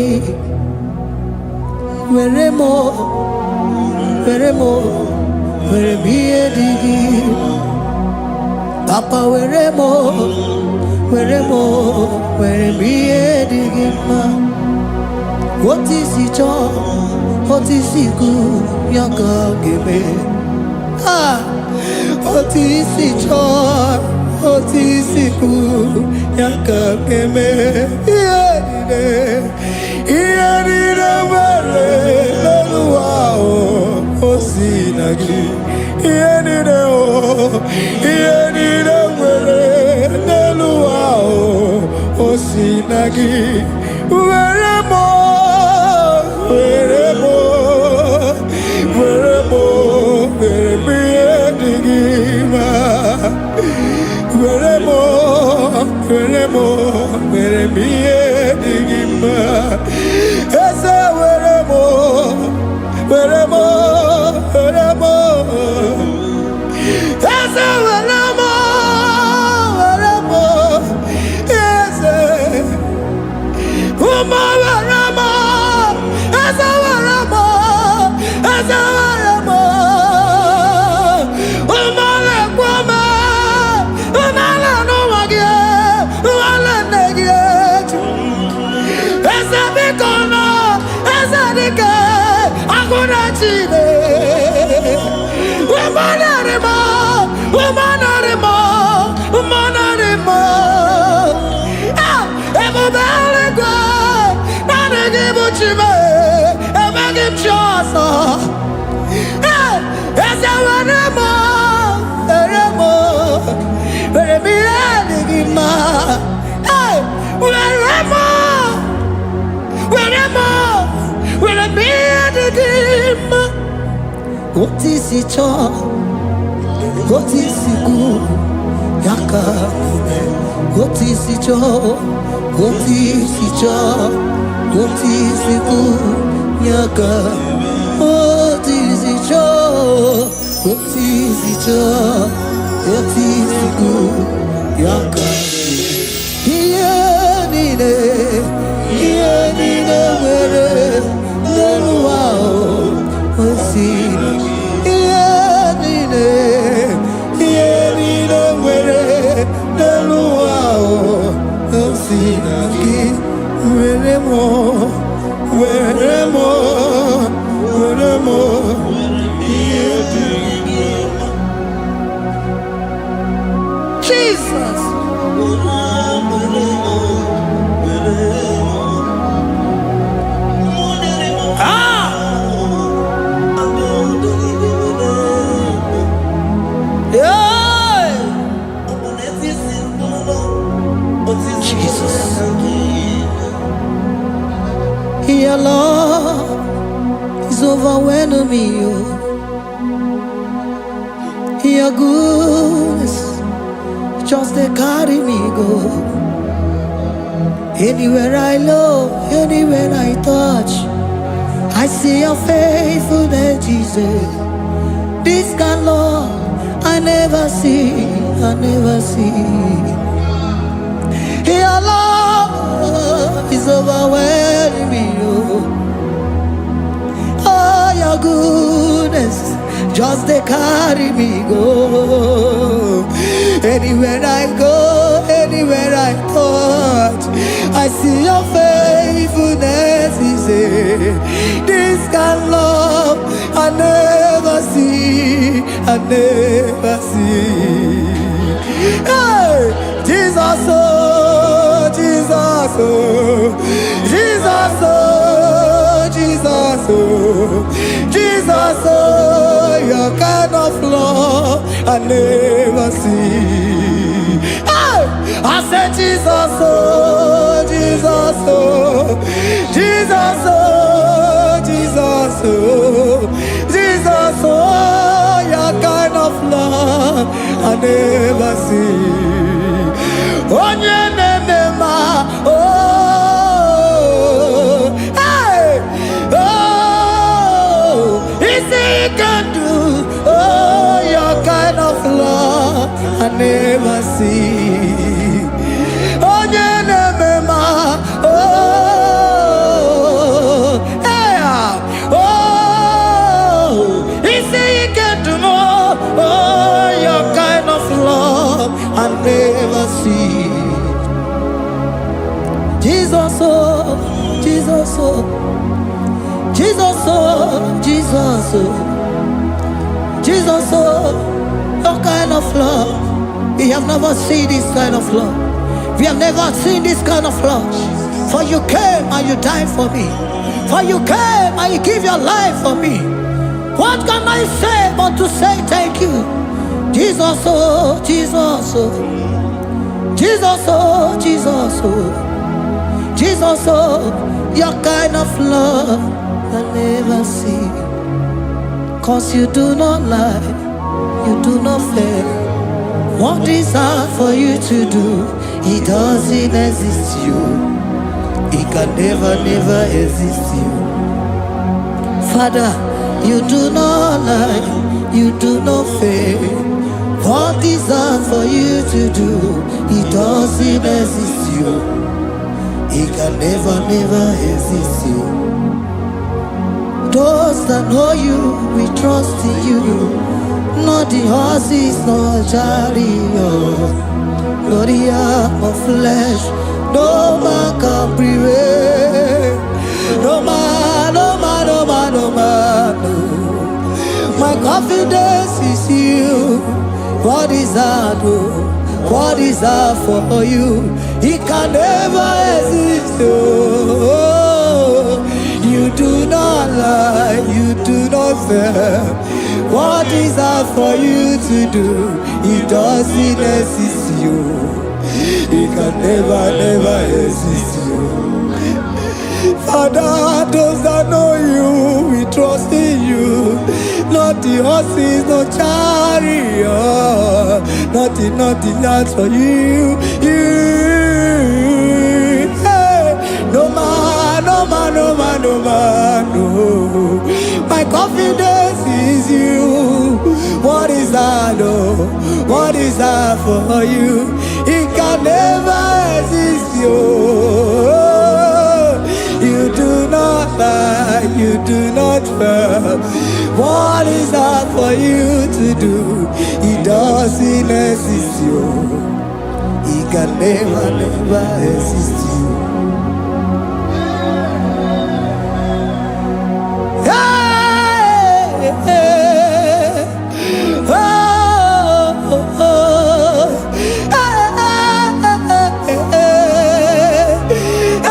Were m, were m, were m ihe dị gị. Papa, were m, were m, were m ihe dị gị mma. Otu isi chọọ, otu isi kwu, ya ka ọ ga-eme. Ah! Otu isi chọọ, otu isi kwu, ya ka ọ ga-eme. Ihe niile, ihe niile nwere n'elu ụwa ahụ, o si na gị. Ihe niile o, ihe niile nwere n'elu ụwa ahụ, o si na gị. Were m, were m, were m, were m ihe dị gị mma. Were m, were m, were m ihe dị gị mma. Eze, were m, were m, were m. Eze, were m. Chineke. Umanarimo, umanarimo, umanarimo. Ah, ebube eluigwe, naanị gị bụ Chi m, enweghị m chi ọzọ. Ee, eze were m, were m, were m ihe dị gị mma. Ee, were m, were m, were m ihe dị gị mma. Otu isi chọọ, otu isi kwu, ya ka eme. Otu isi chọọ, otu isi chọọ, otu isi kwu, ya ka. Otu isi chọọ, otu isi chọọ, otu isi kwu, ya ka. Ihe niile, ihe niile nwere n'elu ụwa o si ihe niile, ihe niile nwere n'elu ụwa o si na gị. Were m, were m, were m ihe dị gị mma. Jesus. Ah, yeah. Jesus. Your love is overwhelming me, oh. Your goodness just dey carry me go. Anywhere I look, anywhere I touch, I see your faithfulness, Jesus. This kind love I never see, I never see. Your love is overwhelming me, oh. Oh, your goodness just dey carry me go. Anywhere I go, anywhere I touch, I see your faithfulness. Is this kind of love I never see, I never see. Hey, Jesus, oh, Jesus, oh, Jesus, oh, Jesus, oh, Jesus, oh, your kind of love I never see. Hey, I said, Jesus, oh, Jesus, oh, Jesus, oh, Jesus, oh, Jesus, oh, your kind of love I never see. Onye na-eme mma, oh, hey, oh, isi ike ndụ, oh, your kind of love I never see. Onye na-eme mma, oh, hey, oh, isi ike ndụ m, oh, your kind of love I never see. Jesus, oh, Jesus, oh, Jesus, oh, Jesus, oh, Jesus, oh, your kind of love. We have never seen this kind of love. We have never seen this kind of love. For you came and you died for me. For you came and you give your life for me. What can I say but to say thank you? Jesus, oh, Jesus, oh, Jesus, oh, Jesus, oh, Jesus, oh, your kind of love I never see. 'Cause you do not lie, you do not fail. What is hard for you to do, it doesn't exist you. It can never, never exist you. Father, you do not lie, you do not fail. What is hard for you to do, it doesn't exist you. It can never, never exist you. Those that know you, we trust in you. Not the horses, nor chariot, nor the arm of flesh. No man can prevail. No man, no man, no man, no man, no. Confidence is you. What is that? Oh? What is that for you? It can never exist. Oh, you do not lie, you do not fail. What is that for you to do? It doesn't exist. You. It can never, never exist. You. Father, those that know you, we trust in you. Not the horses, no chariot, nothing, nothing that's for you. You, hey. No man, no man, no man, no man, no. My confidence is you. What is that? Oh, what is that for you? It can never exist, you. You do not lie, you do not fail. What is that for you to do? It doesn't exist, you. It can never, never exist, you. Hey, hey, oh, oh, oh. Hey, hey, hey, hey, oh, oh,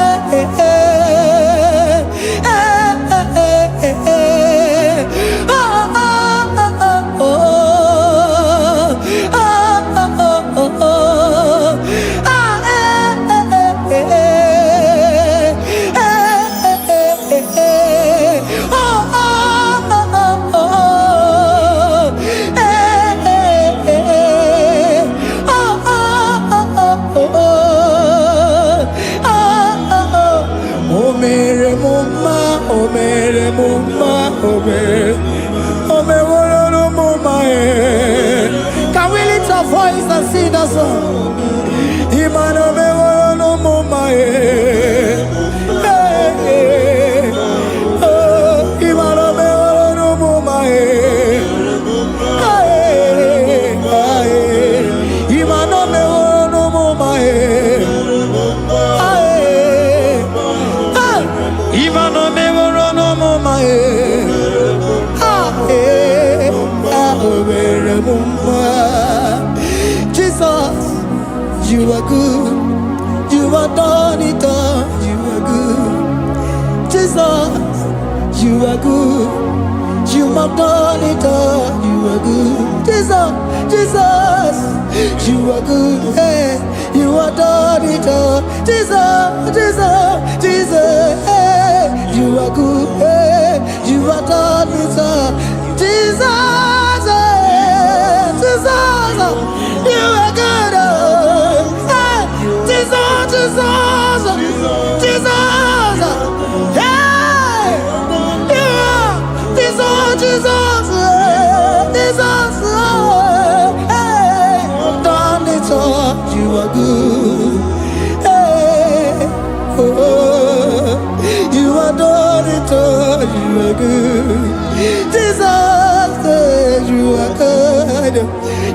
oh, oh, oh, oh, ah, eh, eh, eh, eh, eh, eh, oh, oh, oh, oh, eh, eh, eh, oh, oh, oh, oh, oh, oh, oh. O mere m mma, o mere m mma, o mere, o meworo m mma, eh. Can we lift our voice and sing that song? Imana o meworo m mma, eh. Eh, eh. Oh, Imana o meworo m mma, eh. Eh, eh. Imana o meworo m mma, eh. Eh, eh. Imana o meworo m mma, eh. Ah, eh, ah, o mere m mma. Jesus, you are good. You are done it all. You are good. Jesus, you are good. You have done it all. You are good. Jesus, Jesus, you are good. Hey, you have done it all. Jesus, Jesus, Jesus, hey, you are good. Hey, you have done it all. Jesus, hey, Jesus, you are good. Oh, hey, Jesus, Jesus, Jesus, hey, yeah, Jesus, Jesus, Jesus, hey, done it all. You are good. Hey, oh, you are done it all. You are good. Jesus, hey, you are good.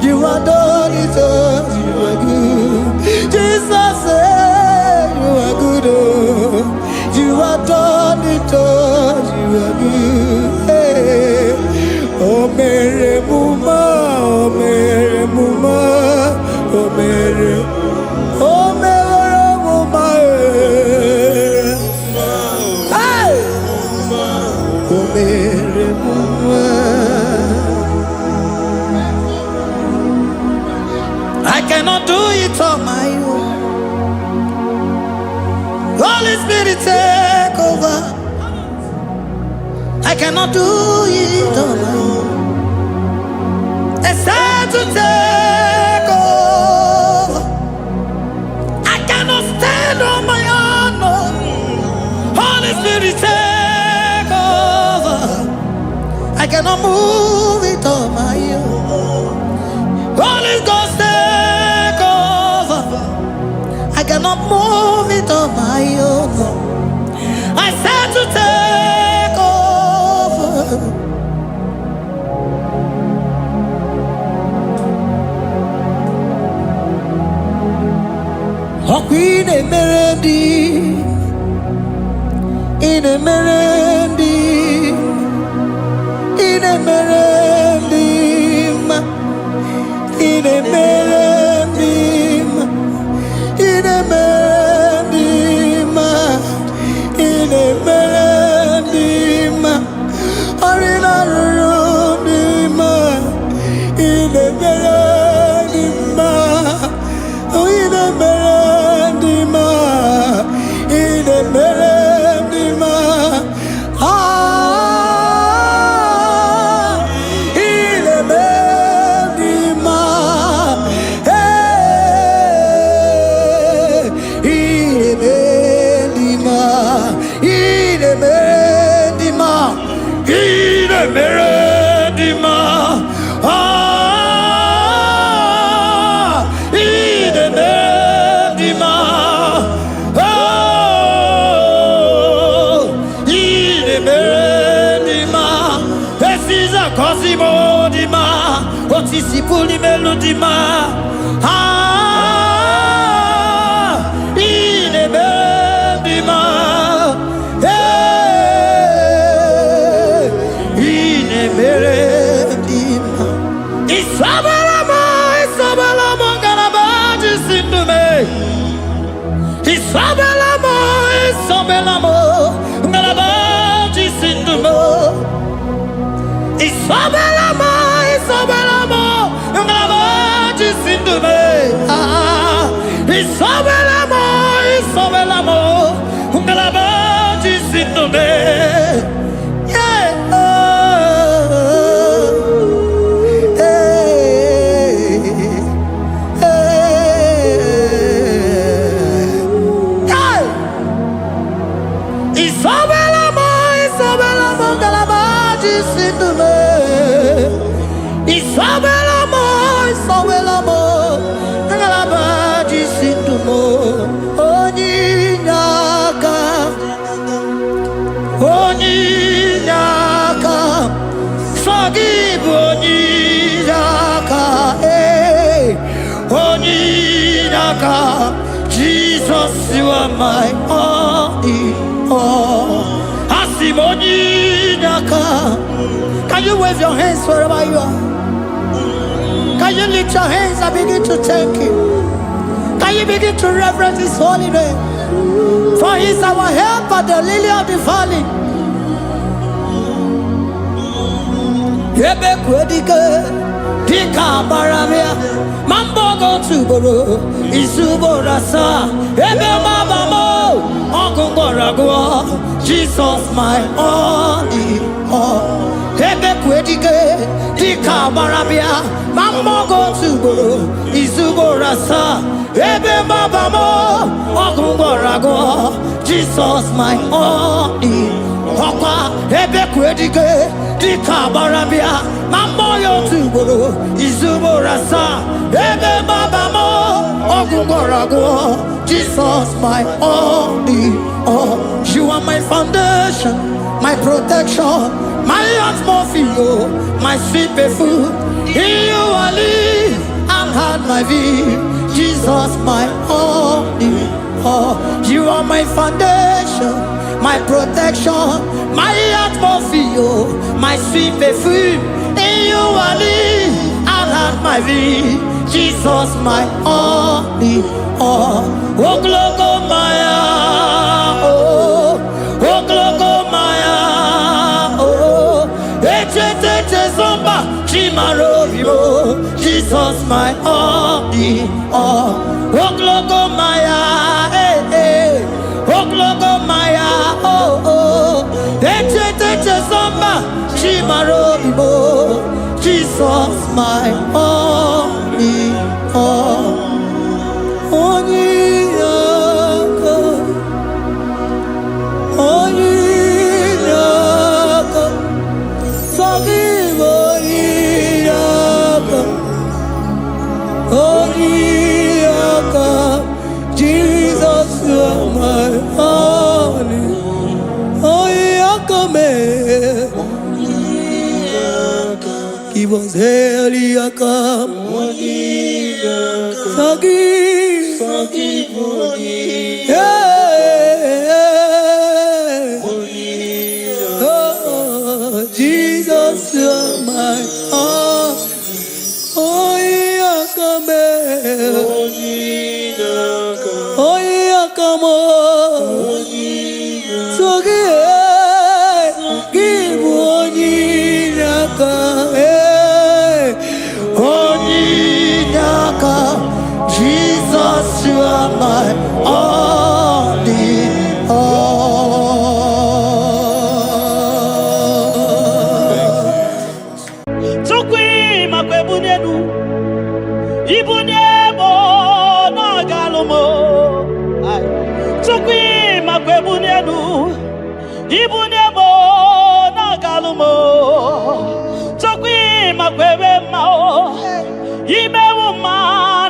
You are done it all. You are good. Jesus, hey, you are good. Oh, you are done it all. You are good. Hey. O mere m mma, o mere m mma, o mere, o mere m mma, eh. Hey! O mere m mma. I cannot do it on my own. Holy Spirit, take over. I cannot do it on my own. Except to take over. I cannot stand on my own. No. Holy Spirit, take over. I cannot move it on my own. Holy Ghost, take over. I cannot move it on my own. I said to take over. Ọkwa ị na-emere ndị ị Na-emere ndị, ị na-emere ndị mma, ị na-emere ndị mma, ị na-emere ndị mma, ị na-emere ndị mma. Ọrụ na-arụrụ ndị mma, ị na-emere ndị mma, ị na-emere ndị mma, ị na-emere ndị mma. Ah, ị na-eme ndị mma. Ee, ị na-eme ndị mma, ị na-eme ndị mma, Ị na-emere dị mma. Ah, ị na-emere dị mma. Oh, ị na-emere dị mma. Esiza kọsimo dị mma. Otisi pulimelu dị mma. Ah, ị na-emere dị mma. Hey, ị na-emere dị mma. Isabela m, Isabela m, ngalaba ji si ndụ m. Isabela m, Isabela m, ngalaba ji si ndụ m. Isabela m, Isabela m, ngalaba ji si ndụ m. Ah, Isabela m, Isabela m, ngalaba ji si ndụ m. Yeah. Oh, hey, hey. Hey! Isabela m, Isabela m, ngalaba ji si ndụ m. Isabela m, Isabela m, ngalaba ji si ndụ m. Onye inye aka, Onye inye aka, sọ gị bụ onye inye aka, ee, onye inye aka. Jesus, you are my all in all. Asị m onye inye aka. Can you wave your hands wherever you are? Can you lift your hands and begin to thank Him? Can you begin to reverence His holy name? For He is our helper, the lily of the valley. Ebe kwedike Dịka agbara bịa ma mbọ gị otu ugboro, izu ugboro asaa, ebe maba m ọgụ gwọrọ agwọ. Jesus, my all in all. Ebe kwedike dịka agbara bịa ma mbọ gị otu ugboro, izu ugboro asaa, ebe maba m ọgụ gwọrọ agwọ. Jesus, my all in ọkwa ebe kwedike dịka agbara bịa ma mmụọ ya otu ugboro, izu ugboro asaa, ebe maba m ọgwụ gwọrọ agwọ. Jesus, my all in all. You are my foundation, my protection, My atmosphere, my sweet perfume. In you I live and had my being. Jesus, my all in all. You are my foundation, my protection, My atmosphere, my sweet perfume. In you I live and had my being. Jesus, my all in all. Ogologo maya, oh, ogologo maya, oh, echetete zomba, chimarobio, Jesus, my all in all. Ogologo maya, eh, eh, ogologo maya, oh, oh, echetete zomba, chimarobio, Jesus, my all in all. Onye aka, onye aka, sọ gị bụ onye aka, onye aka. Jesus, you are my all in onye aka mee. Give us heli aka, sọ gị. Yeah. Onye aka m. So gị, gị bụ onye inye aka. Onye inye aka. Jesus, you are my all in all. Chukwu, ịmakwa ebunye elu, ibunye m n'ọgalụ m. Ai. Chukwu, ịmakwa ebunye elu, ibunye m n'ọgalụ m. Chukwu, ịmakwa ebe mma o imewu mma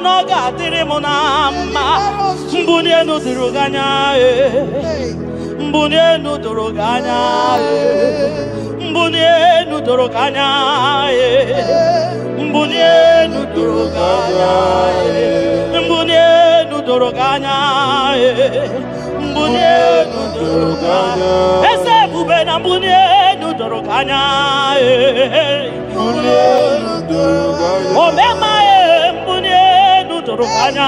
na ọ ga-adịrị m na mma. Mbunye elu doro gị anya ee. Mbunye elu doro gị anya ee. Mbunye elu doro gị anya ee. Mbunye elu doro gị anya ee. Mbunye elu doro gị anya ee. Mbunye elu doro gị anya. Eze ebube, na mbunye elu doro gị anya ee. Omema e, mbunye elu doro gị anya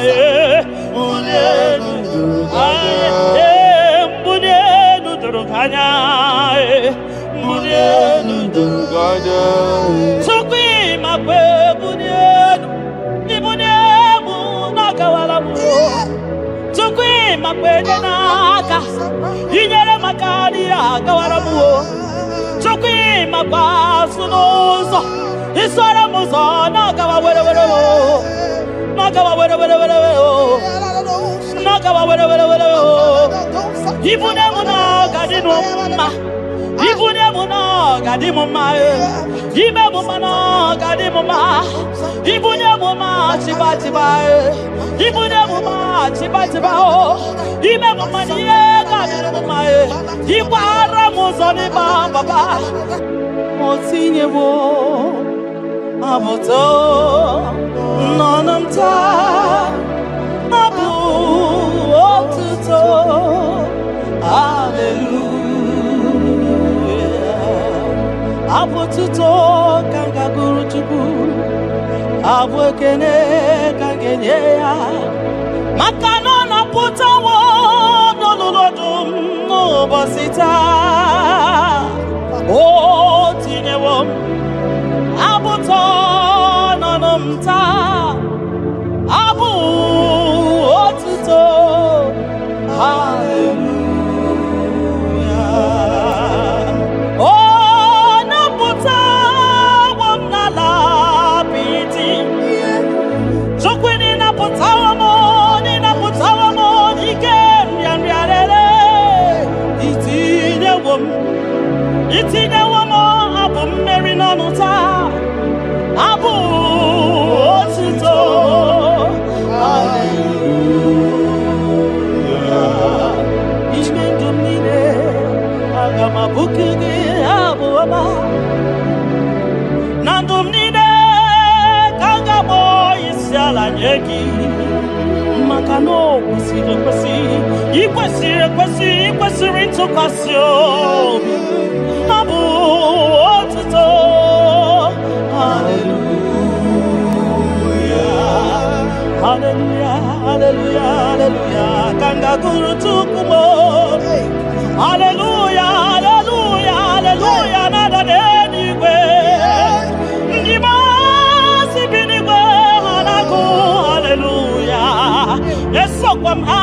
ee. Mbunye elu ee. Mbunye elu doro gị anya ee. Mbunye elu doro. Chukwu, ịmakwa ebunye elu, ibunye emu n'ọgawara m. Chukwu, ịmakwa enye n'aka, inyere maka n'ihe agawara m o. Chukwu, ịmakwa asụ n'ụzọ, isoro m ụzọ n'ọgawa were were o, n'ọgawa were were were o, n'ọgawa were were were o. Ibunye m na ọ ga-adị m mma. Ibunye m na ọ ga-adị m mma e. Ime m mma na ọ ga-adị m mma. Ibunye m mma chiba chiba e. Ibunye m mma chiba chiba o. Ime m mma na ihe ga-adị m mma e. Ịkwara m ụzọ n'ịba baba. O tinyewo abụtọ n'ọnụ m taa, abụ otuto, haleluya. Abụ otuto ka m ga-agụrụ Chukwu, abụ ekene ka m ga-enye ya, maka na ọ napụtawo n'olulu ọdụm n'ụbọchị taa. O tinyewo m abụtọ n'ọnụ m taa, abụ otuto, haleluya. Ọ napụtawo m n'ala apịtị. Chukwu, ịnapụtawo m, ịnapụtawo m n'ike nrịanrịa rere. Itinyewo m, itinyewo m abụ mmeri n'ọnụ taa, abụ otuto, haleluya. Ime ndụ m niile, aga m abụku gị abụ ọma. Na ndụ m niile ka m ga-akpọ isi ala nye gị, maka na o kwesịrị ekwesị, ị kwesịrị ekwesị, ị kwesịrị ntụkwasị obi. Abụ otuto, haleluya, haleluya, haleluya, haleluya ka m ga-agụrụ Chukwu m. Haleluya, haleluya, haleluya na-ada n'eluigwe. Ndị masị bi n'igwe ha na-agụ haleluya. Esokwa m ha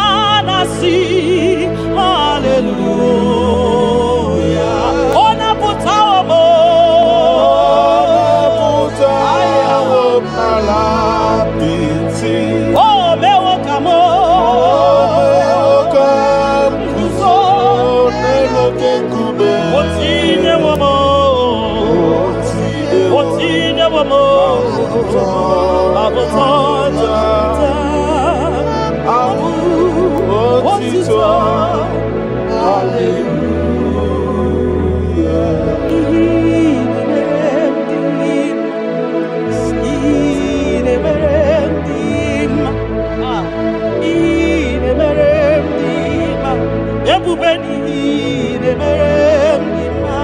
na-asị haleluya. Ọ napụtawo m. Pụtawo m n'ala apịtị. O mewo ka m O ka m guzo n'elu oke nkume. O tinyewo m, o tinyewo m abụtọ Abụ otito. otito. Hallelujah. Ihe na-emere m dị mma. Ihe na-emere m dị mma. Ah, ihe na-emere m dị mma. Ebube, n'ihe na-emere m dị mma.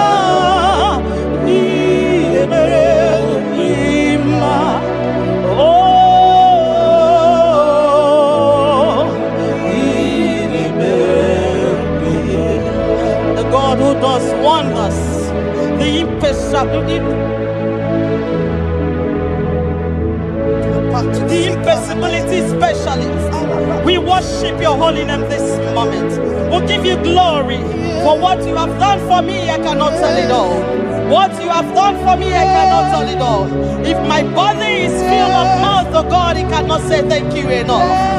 Ah, ihe na-emere Awesomeness, the impossibility specialist. We worship your holy name this moment. We give you glory for what you have done for me. I cannot tell it all. What you have done for me, I cannot tell it all. If my body is filled of mouth, oh God, it cannot say thank you enough.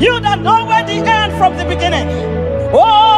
You that know where the end from the beginning. Oh,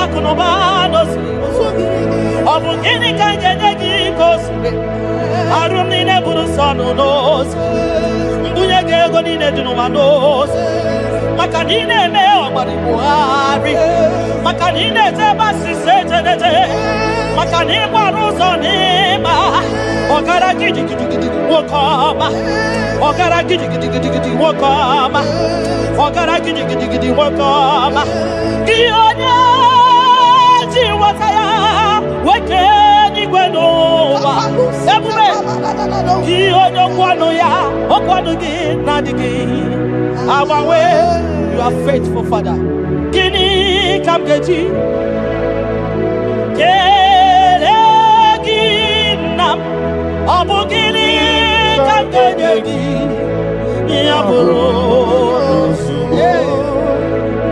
Akụ na ụba n'ozugbo. Ọ bụ gịnị ka m ga-enye gị ka o zuru? Arụ m niile bụrụ nsọ nụ n'ozu. Mbunye gị ego niile dị n'ụwa n'ozu. Maka na ị na-eme ọgbara Buhari. Maka na ị na-eje ebe asịsa ejedeje. Maka na ị gbara ụzọ n'ịma. Ọgara gidigidigidi nwoke ọma. Ọgara gidigidigidi nwoke ọma. Ọgara gidigidigidi nwoke ọma. Gị onye ji nweta ya weke n'igwe n'ụwa. Ebube gị onye okwu ọnụ ya, okwu ọnụ gị na-adịghị agbanwe. You are faithful, Father. Gịnị ka m ga-eji kelee gị, nna m? Ọ bụ gịnị ka m ga-enye gị ya bụrụ?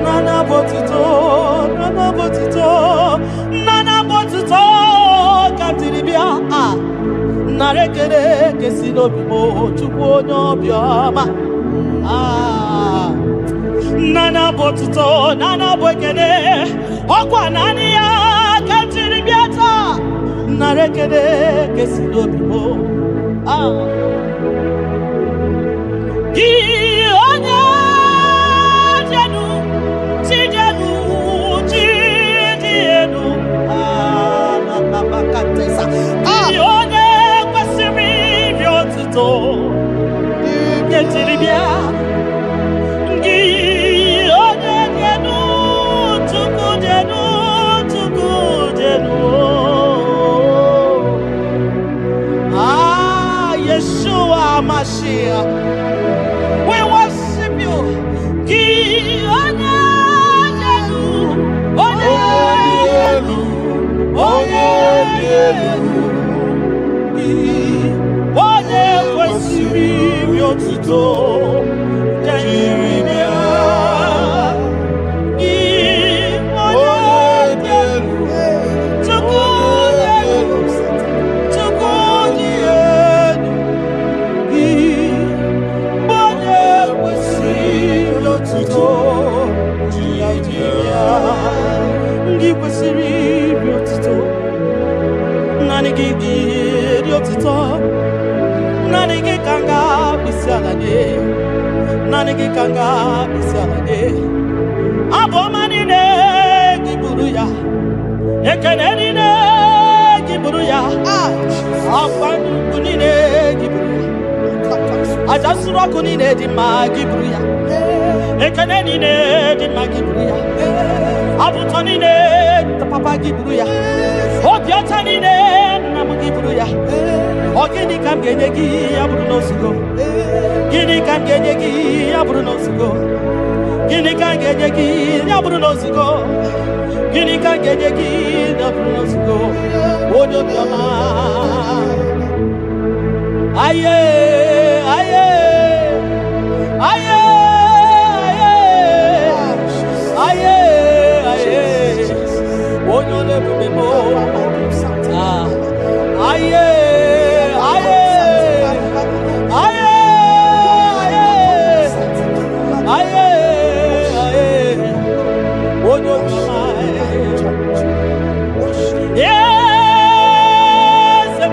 Nana bụ otuto, nana bụ otuto, nana bụ otuto ka m jiri bịa. Ah, nara ekele kesi n'obi m, Chukwu onye obiọma. Ah, nana bụ otuto, nana bụ ekele, ọkwa naanị ya ka m jiri bịa taa. Nara ekele kesi n'obi m. Ah. Gị onye dị elu, chi dị elu, chi dị elu. Ah, na, na, na, ka tesa. Gị onye kwesịrị iri otuto, nye jiri bịa. Gị onye dị elu, Chukwu dị elu, Chukwu dị elu. Ah, Yeshua Mashiach. We worship you. Gị onye dị elu, onye dị elu, onye dị elu. Gị onye kwesịrị iri otuto, jiri bịa. Gị onye dị elu, Chukwu dị elu, Chukwu dị elu. Gị onye kwesịrị otuto, jiri bịa. Ndị kwesịrị iri otuto, naanị gị dị otuto, naanị gị ka m ga-akpịsị ala nye, naanị gị ka m ga-akpịsị ala nye. Abụ ọma niile gị buru ya, ekele niile gị buru ya, akwa nnukwu niile gị buru ya, aja nsuru ọkụ niile dị mma gị buru ya, ekele niile dị mma gị buru ya, abụ ụtọ niile papa gị buru ya, obi ọcha niile nna m gị buru ya. Ọ gịnị ka m ga-enye gị ya bụrụ n'ozugo? Gịnị ka m ga-enye gị ya bụrụ n'ozugo? Gịnị ka m ga-enye gị ya bụrụ n'ozugo? Gịnị ka m ga-enye gị ya bụrụ n'ozugo? Onye obiọma. Aye, aye, aye, aye, aye, aye, onye ọla ebube m. Ah, aye, aye, aye, aye, aye, aye, onye obiọma. Eze,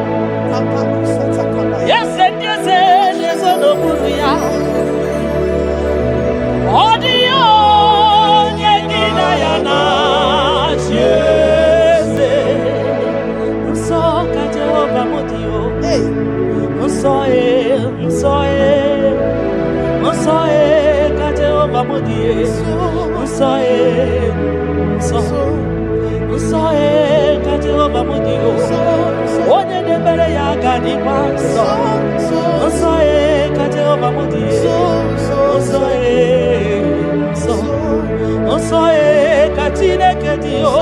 eze ndị eze na-ezo n'okpuru ya. Ọ dịghị onye gị na ya na-achị eze. Nsọ ka Jehova m dị o. Nsọ e, nsọ e, nsọ e ka Jehova m dị e. Nsọ e, nsọ, nsọ e ka Jehova m dị o. Onye na-emere ya ga-adịkwa nsọ. Nsọ e ka Jehova m dị e. Nsọ e, nsọ, nsọ e ka Chineke dị o.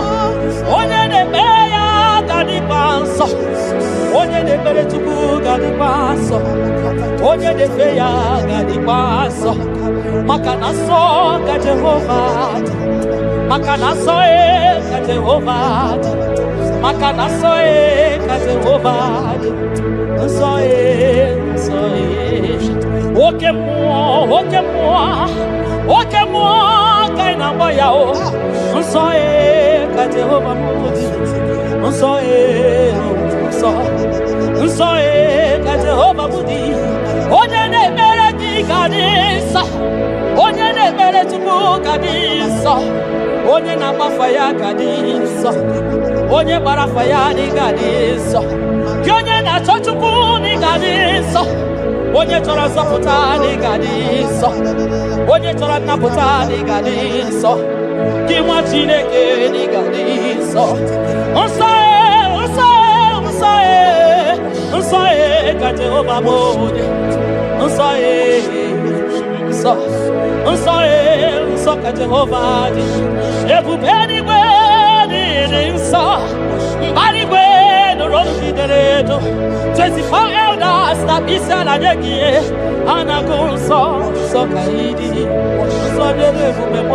Onye na-ekpe ya ga-adịkwa nsọ. Onye na-ekpere Chukwu ga-adịkwa nsọ. Onye na-efe ya ga-adịkwa nsọ. Maka na nsọ ka Jehova dị. Maka na nsọ e ka Jehova dị. Maka na nsọ e ka Jehova dị. Nsọ e, nsọ e. Oke mmụọ, oke mmụọ, oke mmụọ ka ị na-agba ya o. Nsọ e ka Jehova bụ dị. Nsọ e, nsọ, nsọ e ka Jehova bụ dị. Onye na-ekpere gị ga dị nsọ. Onye na-ekpere Chukwu ga dị nsọ. Onye na-agbafa ya ga dị nsọ. Onye gbara afa ya dị ga dị nsọ. Gị onye na-achọ Chukwu dị ga dị nsọ. Onye chọrọ nzọpụta dị ga dị nsọ. Onye chọrọ nnapụta dị ga dị nsọ. Gị nwa Chineke dị ga dị nsọ. Nsọ e, nsọ e, nsọ e, nsọ e ka Jehova bụ dị. Nsọ e, nsọ, nsọ e, nsọ ka Jehova dị. Ebube eluigwe dị dị nsọ. Mbara igwe nụrụ olu gị dere edo. 24 elders na isi ala nye gị ihe. Ha na-agụ nsọ, nsọ ka ị dị. Nsọ nyere ebube m.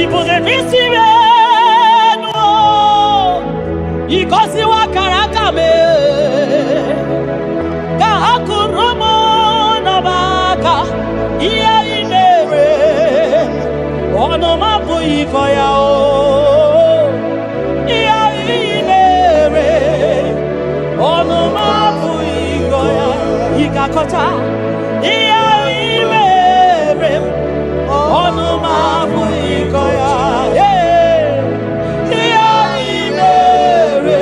Ibu na-esi enu ịgọziwa akara aka m ka ha kụrụ m n'ọba aka ihe ị mere ọnụ m apụghị ịkọ ya o ihe ị mere ọnụ m apụghị ịkọ ya ị ga-akọcha ihe ị mere ọnụ m apụghị ịkọ ya. Ee, ihe ị mere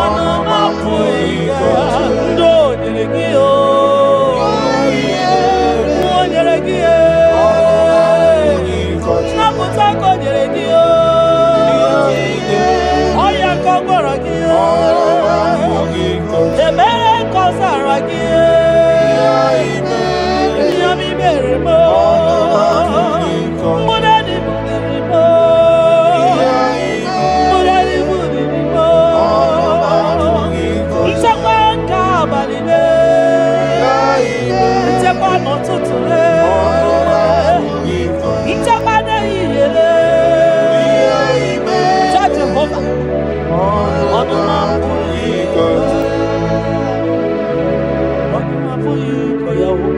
ọnụ m apụghị ịkọ ya. Ndị o nyere gị o o nyere gị e nnapụta ka o nyere gị o ọya ka ọ gwọrọ gị o ebere ka ọ zara gị ihe ọma i mere m o mgbụdadị budiri m o mgbụdadị budiri m o nchekwa nke abalị le nchekwa n'ụtụtụ le nchekwa n'ehihie le cha Jehova ọnụ m apụghị ịkọ ọnụ m apụghị ịkọ ya o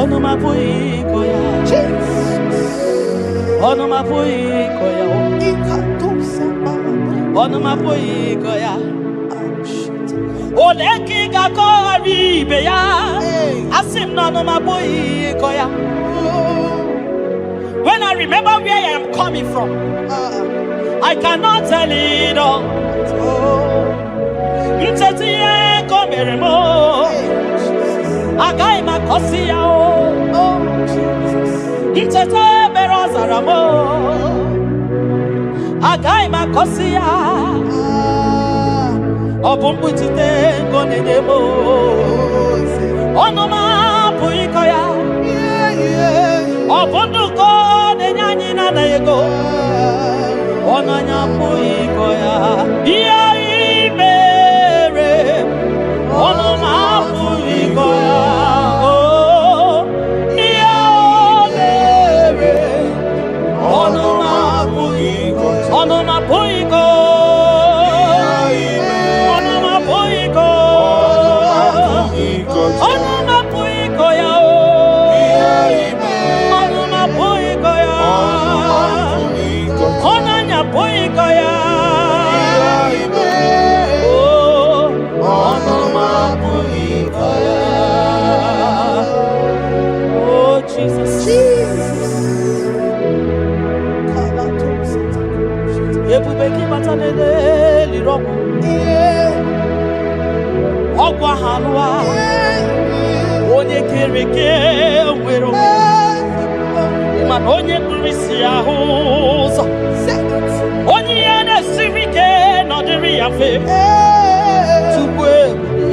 ọnụ m apụghị ịkọ ya ọnụ m apụghị ịkọ ya o ọnụ m apụghị ịkọ ya ole ka ị ga-akọghara ibe ya asị m na ọnụ m apụghị ịkọ ya. When I remember where I am coming from, I cannot tell it all. Ncheta ihe ka o mere m o, agaghị m akọsi ya o. Ncheta ebere ọ zara m o, agaghị m akọsi ya. Ọ bụ mkpuchite ngo na-enye m o. Ọnụ m apụghị ịkọ ya. Ọ bụ ndụkọ na-enye anyị na-anaghị ego. Ọnụ anyị apụghị ịkọ ya. Ihe ị mere, ọnụ m apụghị ịkọ ya. Oh, ihe o mere, ọnụ m apụghị ọnụ m apụghị ịkọ. Ọnụ m apụghị ịkọ. Ọnụ m apụghị ịkọ ya o. Ọnụ m apụghị ịkọ ya. Ọnụ anyị apụghị ịkọ ya. Oh, ọnụ m apụghị ịkọ ya. Oh, Jesus. Ebube gị bata n'ele liri ọgwụ. Ọgwụ ahụ alụwa. Onye kere eke nwere onwe. Mana onye kpuru isi ahụ ụzọ. Onye ihe na-esiri ike nọdịrị ya mfe. Chukwu ebube.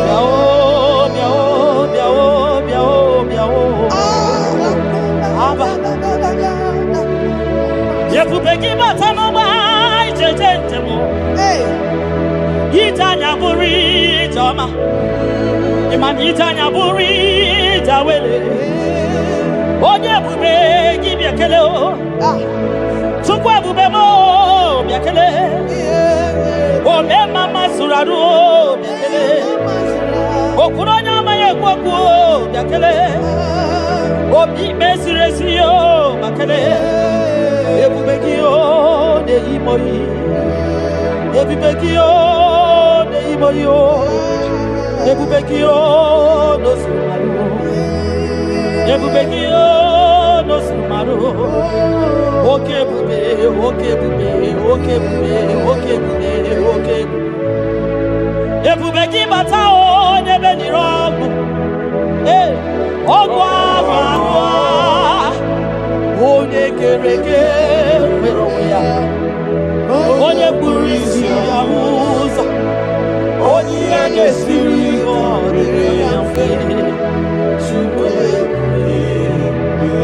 Bịa o, bịa o, bịa o, bịa o, bịa o. Aba. Ebube gị bata n'ọgba ijeje njem o. Ije anya bụrụ ije ọma. Ịma na ije anya bụrụ ije awele. Onye ebube gị bịa kele o. Chukwu ebube m o, bịa kele. Ome mama zụrụ arụ o, bịa kele. Okwuru onye amaghị ekwu okwu o, bịa kele. Obi ikpe ziri ezi o makele. Ebube gị o na-eyi m oyi. Ebube gị o na-eyi m oyi o. Ebube gị o n'ozuru marụ. Ebube gị o n'ozuru marụ. Oke ebube, oke ebube, oke ebube, oke ebube, oke ebube. Ebube gị bata o n'ebe nire ọgwụ. Ee, ọgwụ ahụ ahụ a. Onye kere eke nwere onwe ya. Onye kpuru isi ya hụ ụzọ. Onye ihe na-esiri ọ dịrị ya mfe. Chukwu ebube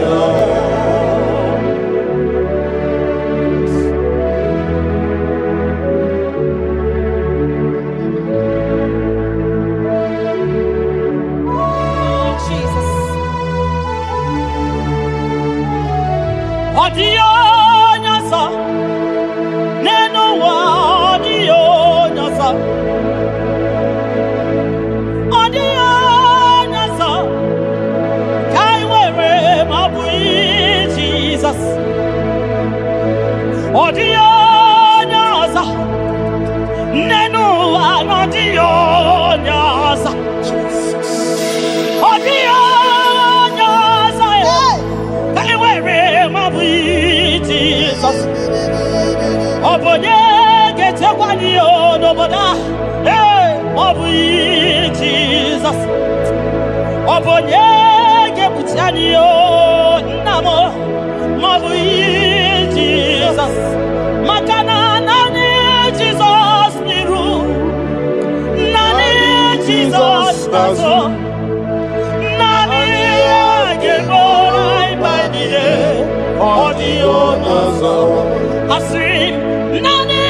ya. Oh, Jesus. Ọ dịghị onye ọzọ n'elu ụwa, ọ dịghị onye ọzọ. Ọ dịghị onye ọzọ ka anyị nwere ma ọ bụghị Jizọs. Ọ dịghị onye ọzọ n'elu ụwa na ọ dịghị onye ọzọ. Ọ dịghị onye ọzọ ka anyị nwere ma ọ bụghị Jizọs. Ọ bụ onye ga-echekwa anyị o n'obodo a? Ee, ma ọ bụghị Jizọs. Ọ bụ onye ga-ekpuchi anyị o nna m ma ọ bụghị Jizọs. Maka na naanị Jizọs n'iru, naanị Jizọs n'azụ, naanị ya ga-eburu anyị mkpa niile. Ọ dịghị onye ọzọ. Asịrị m, naanị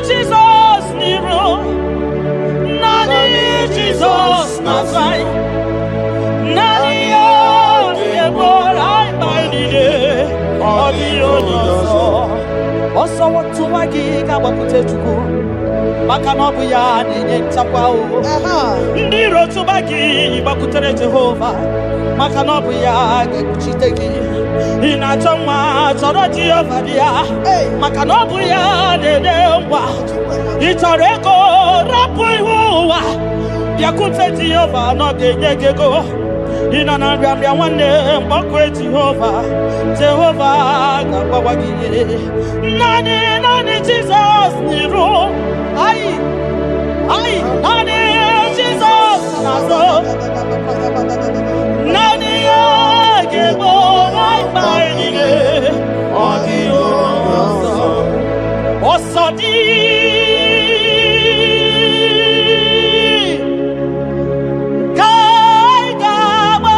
Jizọs n'iru, naanị Jizọs n'azụ anyị, naanị ya ga-eburu anyị mkpa niile. Ọ dịghị onye ọzọ. Ọsọ tụwa gị ga-agbapụta Chukwu, maka na ọ bụ ya na-enye nchekwa o. Ndị iro tụba gị gbakwutere Jehova, maka na ọ bụ ya ga-ekpuchite gị. Ị na-achọ nwa, chọrọ Jehova dị ya, maka na ọ bụ ya na-enye ngwa. Ị chọrọ ego, rapụ ihu ụwa, bịakwute Jehova na ọ ga-enye gị ego. Ị nọ na nrịanrịa nwanne, mgbakọ Jehova, Jehova ga-agbawa gị ihe. Naanị, naanị Jizọs n'iru anyị, anyị, naanị Jizọs n'azụ, naanị ya ga-egbo anyị mkpa anyị niile. Ọ dịghị onye ọzọ. Ọsọ dị ka anyị ga-agba,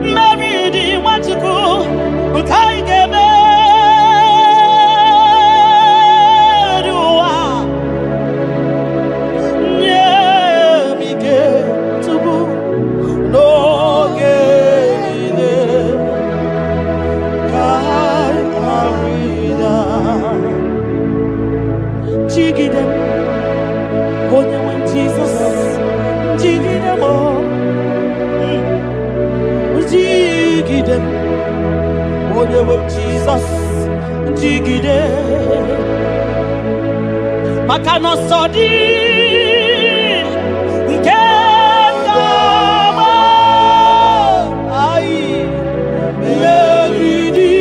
mmeri dị Nwachukwu nke anyị ga-emeri ụwa. Nye m ike tupu n'oge niile ka anyị ghara. Jigide m, onye nwe m Jizọs, jigide m o. Jigide m, onye nwe m Jizọs, jigide, maka na ọsọ dị nke ga-agba anyị, mmeri dị,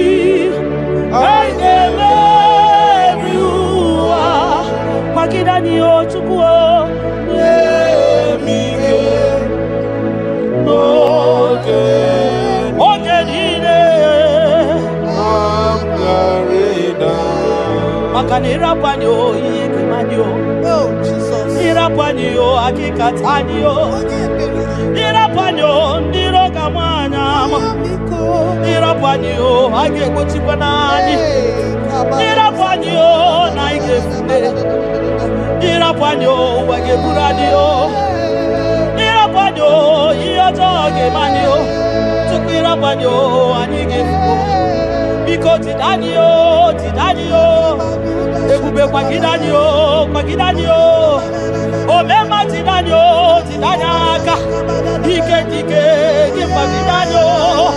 anyị ga-emeri ụwa. Kwagide anyị o Chukwu o, nye m ike N'oge oge niile m ghara ịda. Maka na ịrapụ anyị o, ihe ga-eme anyị o. Oh, Jesus. Ịrapụ anyị o, akịkata anyị o. Onye ebere. Ịrapụ anyị o, ndị iro ga-ama anyị ama. Biko. Ịrapụ anyị o, a ga-egbochikwa n'anyị. Hey, kaba. Ịrapụ anyị o, na anyị ga-efute. Ịrapụ anyị o, ụwa ga-eburu anyị o. Ịrapụ anyị o, ihe ọjọọ ga-eme anyị o. Tupu ịrapụ anyị o, anyị ga-efu. Biko jide anyị o, jide anyị o. Ebube kwagide anyị o, kwagide anyị o. Omemma jide anyị o, jide anyị aka. Dike dike gị gbagide anyị o.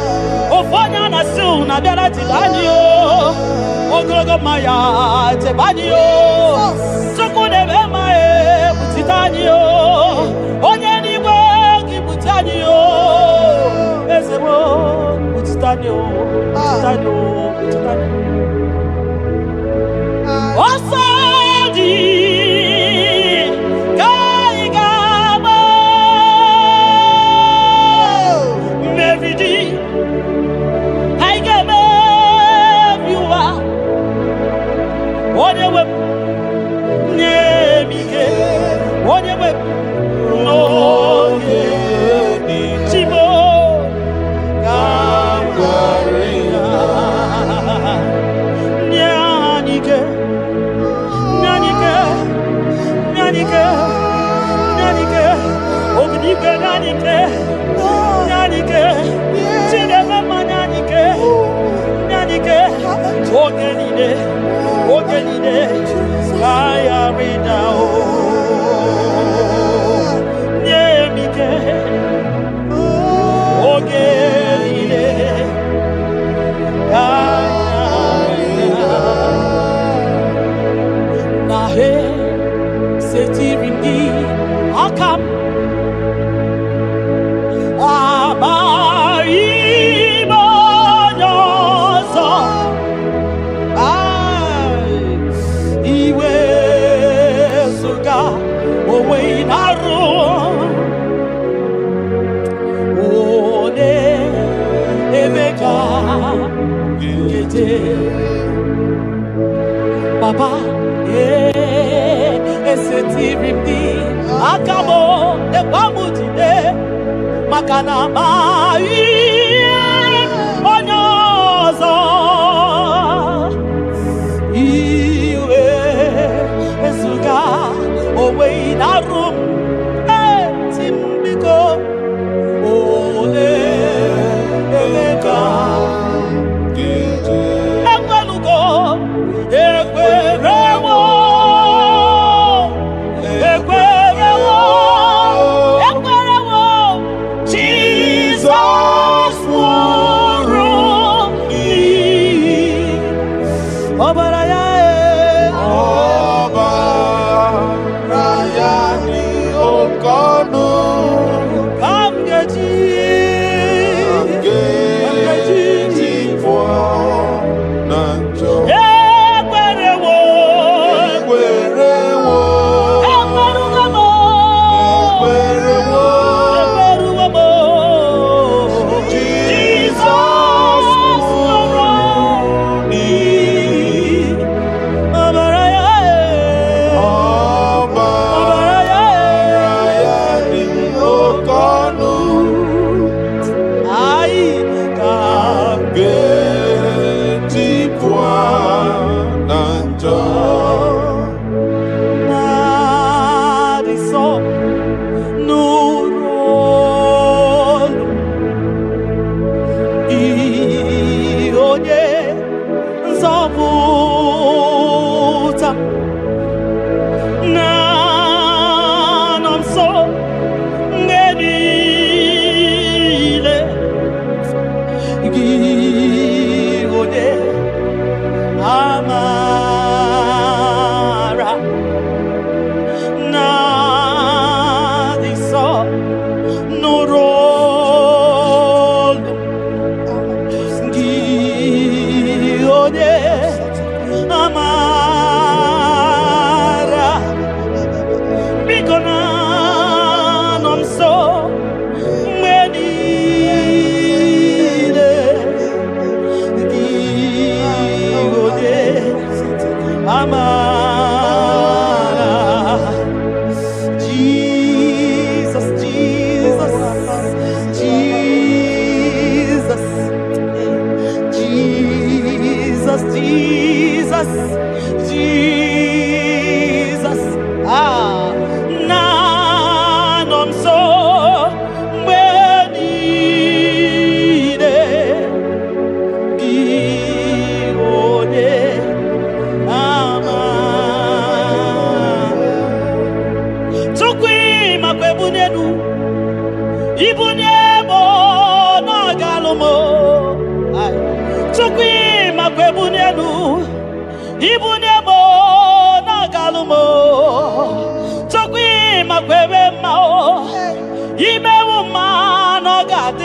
Ofu onye a na-asị na bịara jide anyị o. Ogologo mmanya chebe anyị o. Chukwu na-eme mma ekpuchite anyị o. Onye n'igwe gị kpuchi anyị o. Eze m o, kpuchite anyị o, kpuchite anyị o, kpuchite anyị o. Ọsọ dị ka anyị ga-agba, mmeri dị ka anyị ga-emeri ụwa. Onye nwe m, nye m ike. Onye nwe m, n'oge Chimo ka m ghara ịda. Nye anyị ike, nye anyị ike, nye anyị ike, nye anyị ike, obidigwe, nye anyị ike, nye anyị ike, Chineke mma, nye anyị ike, nye anyị ike, oge niile, oge niile, ka anyị ghara ịda o. Nye m ike, oge niile, ka anyị ghara ịda. Na he setiri m gị aka m, amaghị m onye ọzọ. Ai, iwe zụga onwe na-arụ ole ebe ka nkeje. Baba, ee, esetiri m gị aka m, lekwa m, jide, maka na amaghị onye ọzọ. Iwe ezuga onwe na-arụ m, eti m, biko, ole ebe ka ekwelugo, ekwerewo, ekwerewo, ekwerewo, Jizọs.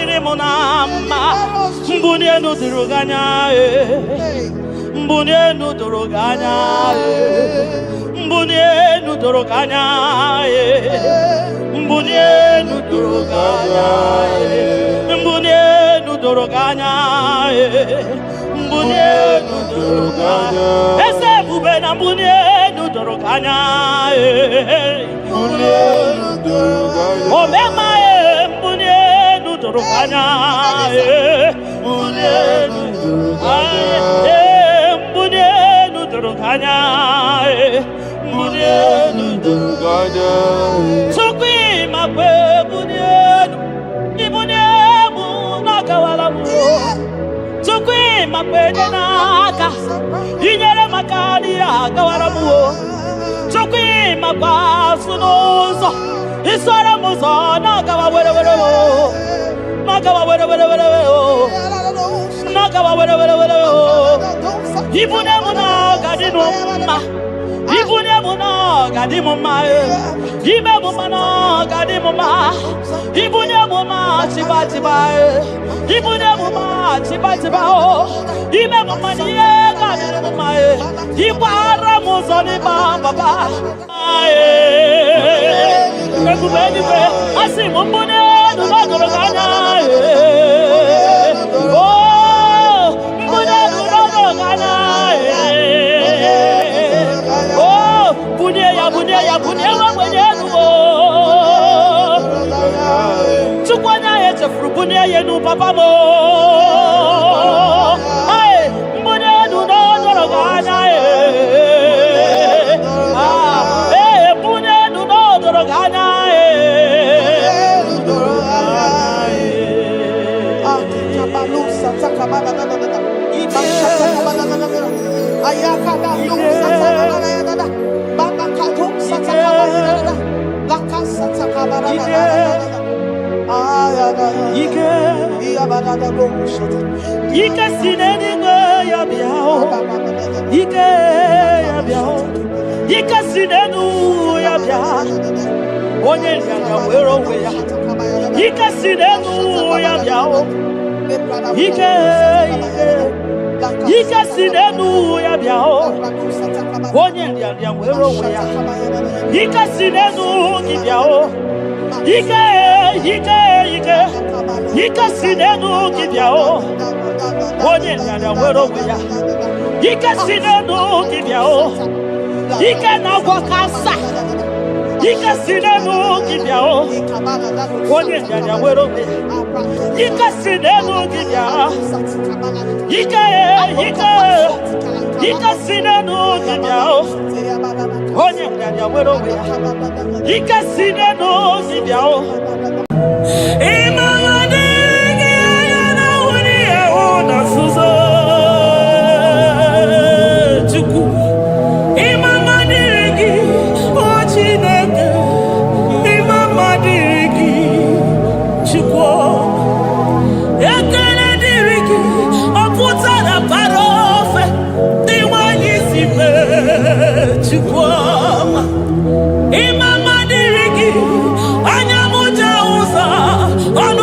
dịrị m na mma. Mbuli elu doro gị anya ee. Mbuli elu doro gị anya ee. Mbuli elu doro gị anya ee. Mbuli elu doro gị anya ee. Mbuli elu doro gị anya ee. Mbuli elu doro gị anya. Eze ebube na mbuli elu doro gị anya ee. Mbuli elu doro gị anya. Omema ee, mbuli elu doro gị anya ee. Mbuli elu doro gị anya. Ee, mbuli elu doro gị anya ee. Mbuli elu Doro gị anya. Chukwu ịmakwa ebuli elu, ibuli elu na-agawala m. Chukwu ịmakwa enye n'aka, inyere m aka n'ihe agawara m o. Chukwu ịmakwa azụ n'ụzọ, isoro m ụzọ na-agawa were were o. Na-agawa were were were o. Na-agawa were were were o. Ibunye m na ọ ga-adị m mma. Ibunye m na ọ ga-adị m mma e. Ime m mma na ọ ga-adị m mma. Ibunye m mma chiba chiba e. Ibunye m mma chiba chiba o. Ime m mma n'ihe ga-adị m mma e. Ịgbara m ụzọ n'ịgba papa. Ee. Ebube eluigwe, asị m mbunye elu n'ọgọrọ gị anya e. Oh, mbunye elu n'ọgọrọ gị anya e. Oh, bunye ya, bunye ya, bunye nwa ogbenye elu o. Chukwu onye ahụ echefuru bunye ya elu papa m o. Hey, mbunye elu n'ọdọrọ gị anya e. Ah, ee, bunye elu n'ọdọrọ gị anya e. Ike, ike si n'eluigwe ya bịa o. Ike ya bịa o. Ike si n'elu ya bịa. Onye nrịanrịa were onwe ya. Ike si n'elu ya bịa o. Ike, ike, ike si n'elu ya bịa o. Onye nrịanrịa were onwe ya. Ike si n'elu gị bịa o. Ike, ike, ike, ike si n'elu gị bịa o. Onye nrịanrịa were onwe ya. Ike si n'elu gị bịa o. Ike na-agwọ kansa. Ike si n'elu gị bịa o. Onye nrịanrịa were onwe ya. Ike si n'elu gị bịa. Ike, ike, ike si n'elu gị bịa o. Onye nrịanrịa were onwe ya. Ike si n'elu gị bịa o. Ịmara dịrị gị anya na nwunye ya hụ na nzuzo Chukwu. Ịma mma dịrị gị, o Chineke. Ịma mma dịrị gị, Chukwu. Ekele dịrị gị, ọ pụtara bara ofe dị nwanyị si mee, Chukwu ọma. Ịma mma dịrị gị, anya m ji ụzọ, ọnụ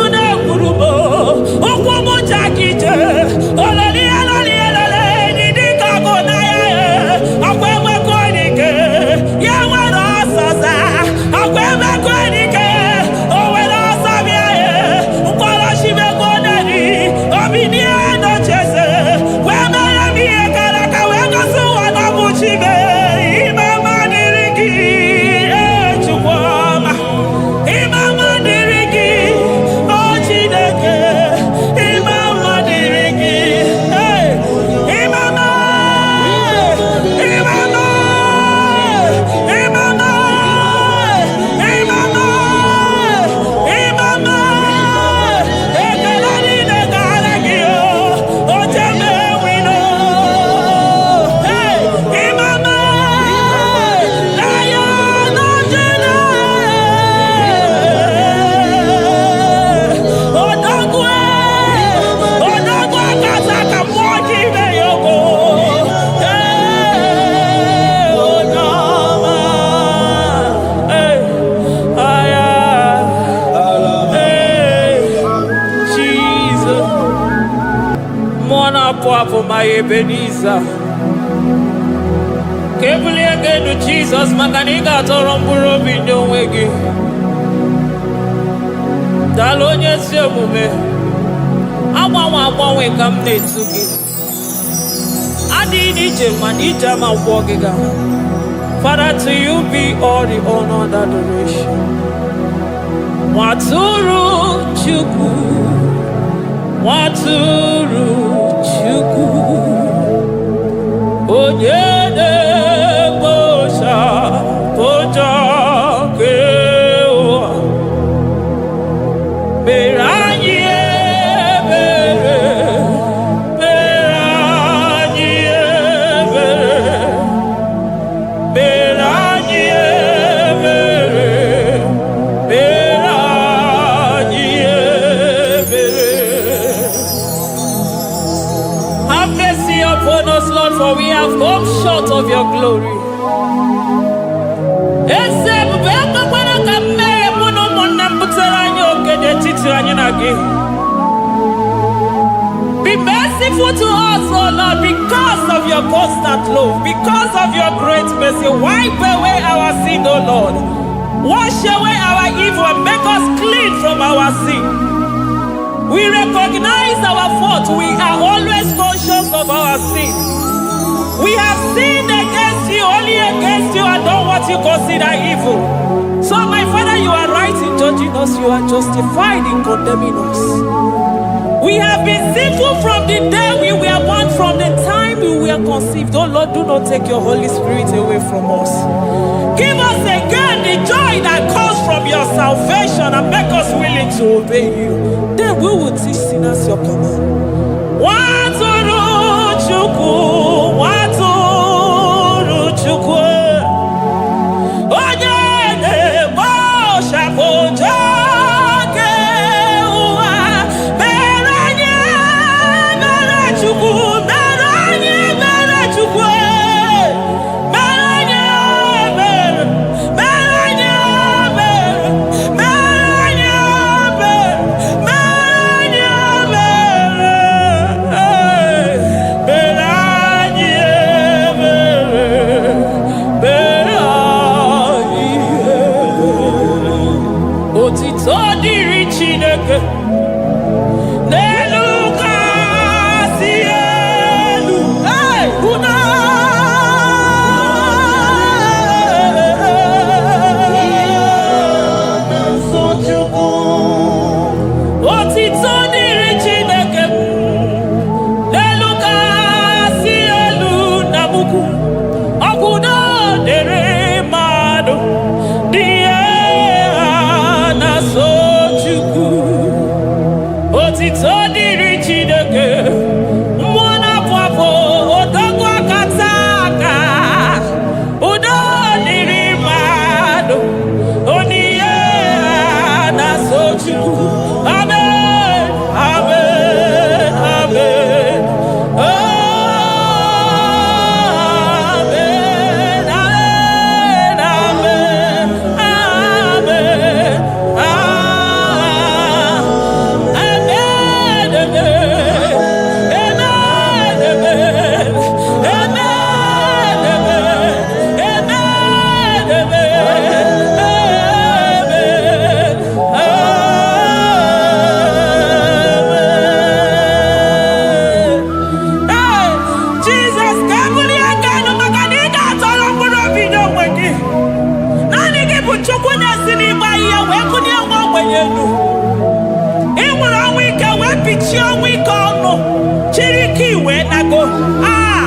Na-apụ apụ ma ya Ebenezer. Ka ebulie gị elu, Jizọs, maka na ị ga-atọrọ mkpụrụ obi nye onwe gị. Daalụ, onye ezi omume. Agbanwe agbanwe ka m na-etu gị. Adịghị n'ije mana ije ama gwọ gị ga. Father, to you be all the honor and adoration. Nwatụrụ Chukwu, Nwatụrụ Chukwu, onye na-ekpochapụ njọ nke ụwa, mere anyị ebere, mere anyị ebere, mere anyị ebere, mere anyị ebere. Have mercy upon us, Lord, for we have come short of your glory. Eze ebube, ekwekwara ka mmehie mụ na ụmụnne m butere anyị oke n'etiti anyị na gị. Be merciful to us, O Lord, because of your constant love, because of your great mercy. Wipe away our sin, O Lord. Wash away our evil and make us clean from our sin. We recognize our fault. We are always conscious of our sin. We have sinned against you, only against you, and done what you consider evil. So, my Father, you are right in judging us, you are justified in condemning us. We have been sinful from the day we were born, from the time we were conceived. Oh Lord, do not take your Holy Spirit away from us. Give us again the joy that comes from your salvation and make us willing to obey you. Then we will teach sinners your command. Nwatụrụ Chukwu, Nwatụrụ Chukwu, onye na-ekpochapụ njọ nke ụwa, mere anyị mere Chukwu, mere anyị mere Chukwu, mere anyị mere, mere anyị mere, mere anyị mere, mere anyị mere, mere anyị mere, mere anyị ebere. Otito dịrị Chineke n'elu kasị elu. Hey, unu Na-asọ Chukwu. Otito dịrị Chineke n'elu kasị elu na mukwu ọkwụdo dịrị mmadụ dị ihe ha na-asọ Chukwu. Otito dịrị Chineke, mmụọ na-apụ apụ, odogwu akata aka. Udo dịrị mmadụ onye ha na-asọ Chukwu. Amen, amen, amen. Oh, amen, amen, amen, amen. Ah, amen, amen, amen, amen, amen, amen, amen, amen, amen. Ee, Jizọs, ka e bulie gị elu maka na ị ga-atọrọ mkpụrụ obi n'onwe gị. Naanị gị bụ Chukwu na-esi n'ịgba ihe wee bulie nwa ogbenye elu. Ị nwere ọnwụ ike wee pichie ọnwụ ike ọnụ, chiri ike wee nago. Ah!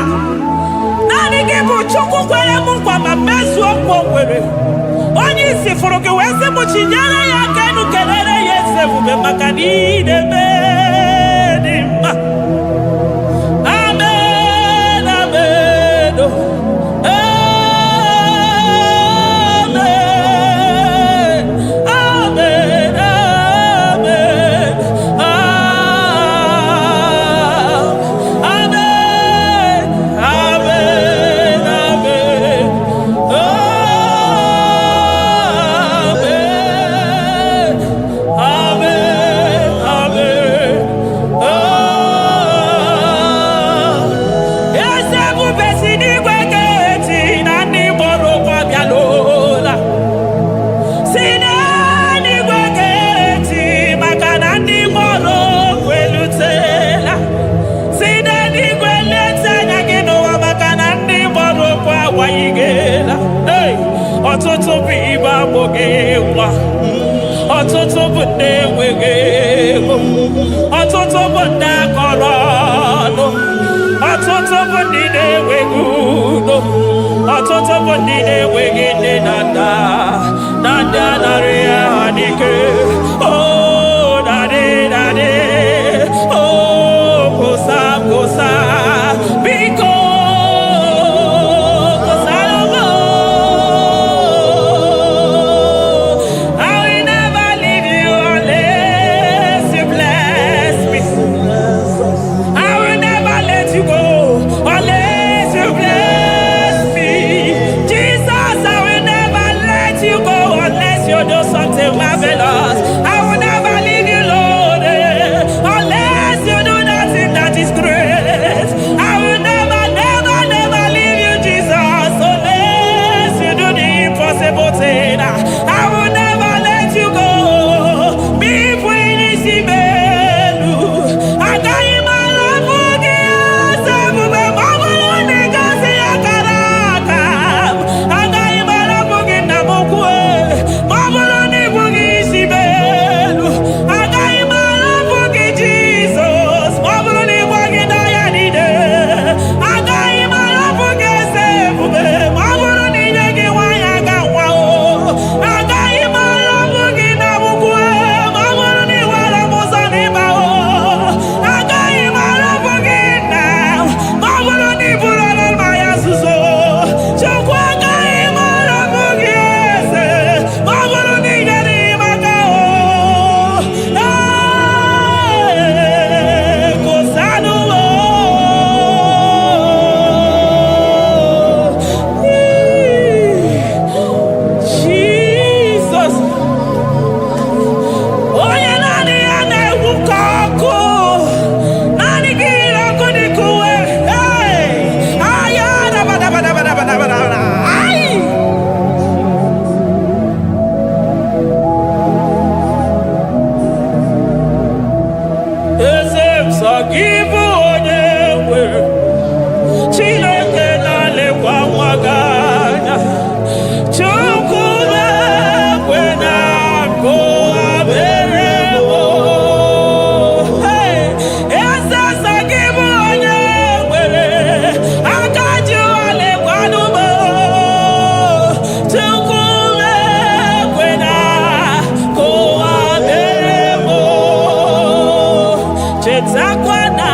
Naanị gị bụ Chukwu kwere m nkwa ma mezuo nkwa o kwere. Onye isi fụrụ gị wee sị m chinyere ya aka elu, kelere ya eze ebube maka na ị na-eme dị mma. Amen, amen, oh. Amen, amen, amen, ah, amen, amen, amen, oh, amen, amen, amen. Ọtụtụ bụ ndị akọrọ ọnụ. Ọtụtụ bụ ndị na-enweghị udo. Ọtụtụ bụ ndị na-enweghị nne na nna. Na ndị anarị ha n'ike. Oh, daddy, daddy. Oh, kwụsa, kwụsa. Biko, kwụsara m. I will never leave you unless you bless me. I will never let you go unless you bless me. Jesus, I will never let you go unless you do something marvelous. I will never leave you, Lord, unless you do nothing that is great. I will never, never, never leave you, Jesus, unless you do the impossible thing. I will never let you go. Be melu. Agaghị m ahapụ gị, eze ebube, ma ọ bụrụ na ị gosi akara aka m. Agaghị m ahapụ gị, nna m ukwu, ma ọ bụrụ na ị bụghị isi m elu. Agaghị m ahapụ gị, Jizọs, ma ọ bụrụ na ị gwaghị n'ọhịa niile. Agaghị m ahapụ gị, eze ebube, ma ọ bụrụ na ị nye gị nwaanyị aga nwa o. Agaghị m ahapụ gị na ukwu, ma ọ bụrụ na ị were m ụzọ n'ịba o. Agaghị m ahapụ gị, nna, ma ọ bụrụ na ị bụrụ ọnụ mmanya nzuzo. Chukwu, agaghị m ahapụ gị, eze, ma ọ bụrụ na ị nyere m aka o. Ee, kwụsanụ m o. Jesus, onye naanị ya na-egwu ka ọkụ, naanị gị yiri ọkụ dị ka uwe. Hey! Aya, dabadabadabadabadabada. Ai! Eze m, sọ gị bụ onye nwere. Chineke na-alekwa nwa gị anya. Chukwu na-ekwe na nkụ abere m. Hey! Eze, sọ gị bụ onye nwere. Aka ji ụwa lekwanụ m. Chukwu na-ekwe na nkụ abere m. Chetakwa na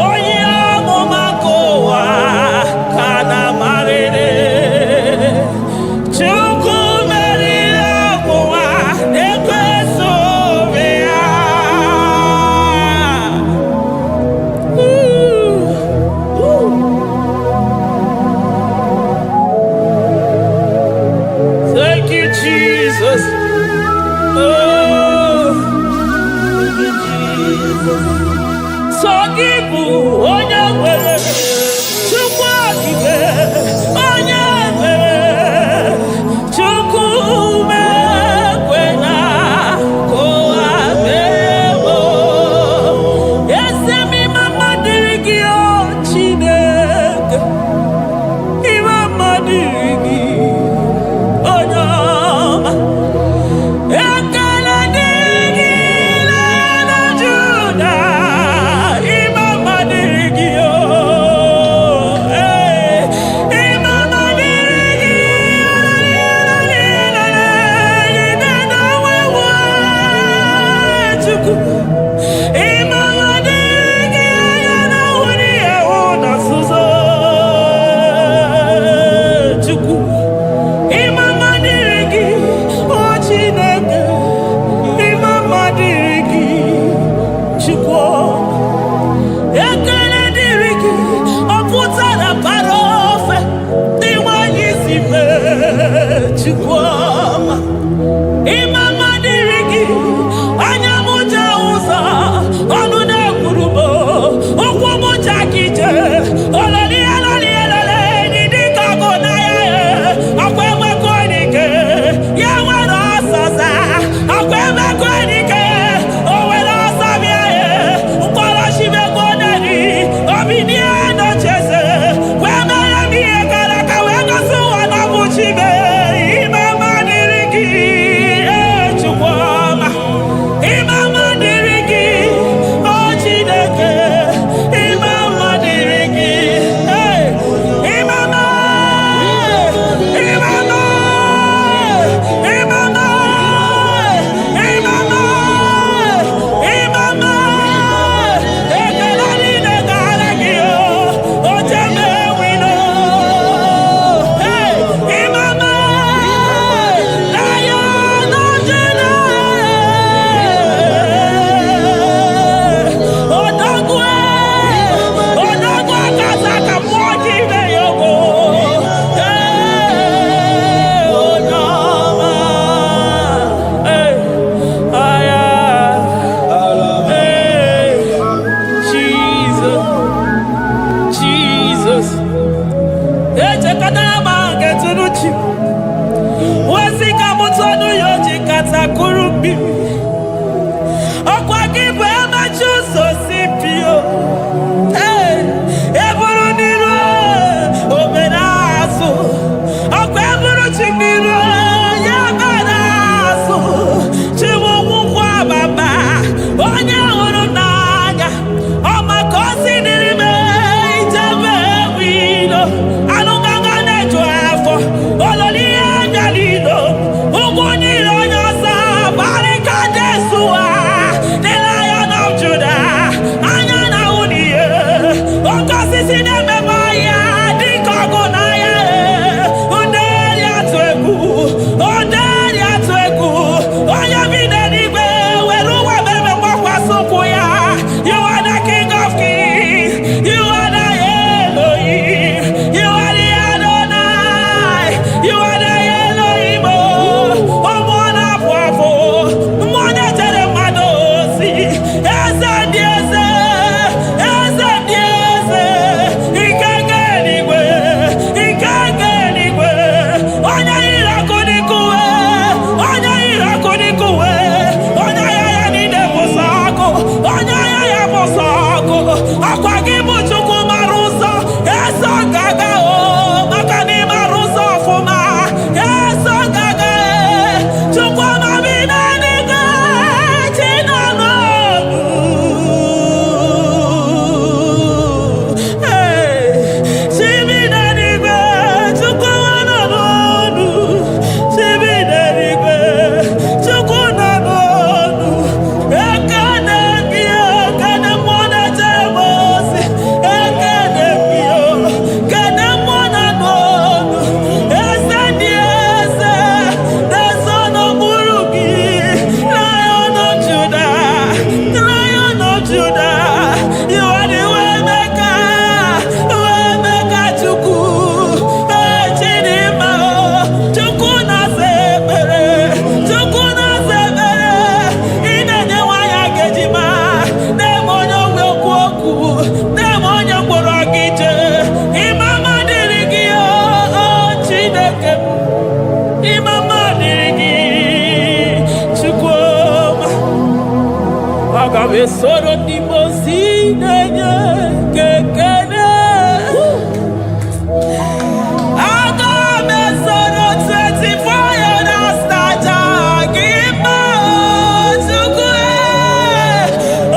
onye amụma nke ụwa ka na-amarịrị. Chukwu meriri ọgwụnwa na-ekweso obi ya. Ooh. Thank you, Jesus. Oh, thank you, Jesus. Sọ gị bụ onye nwere. Chukwu okike, onye nwere. Chukwu mekwena ka ụwa mere m. Eze m, ịma mma dịrị gị, o Chineke. Ịma mma dịrị gị, onye ọma. Ekele dịrị gị, na Juda. Ịma mma dịrị gị o. Ee, ịma mma. Judah. You are the way maker, way maker Chukwu. Eh, Chidimma, oh, Chukwu na-asa ekpere, Chukwu na-asa ekpere. Ị na-enye nwaanyị aga ejima, na-eme onye ogbi okwu okwu, na-eme onye mkpọrọ gị jee. Ịma mma dịrị gị, oh, oh, Chineke m. Ịma mma dịrị gị, Chukwu ọma. Aga m esoro ndị mmụọ ozi na-enye gị ekele. Aga m esoro 24 elders na-aja gị mma, Chukwu.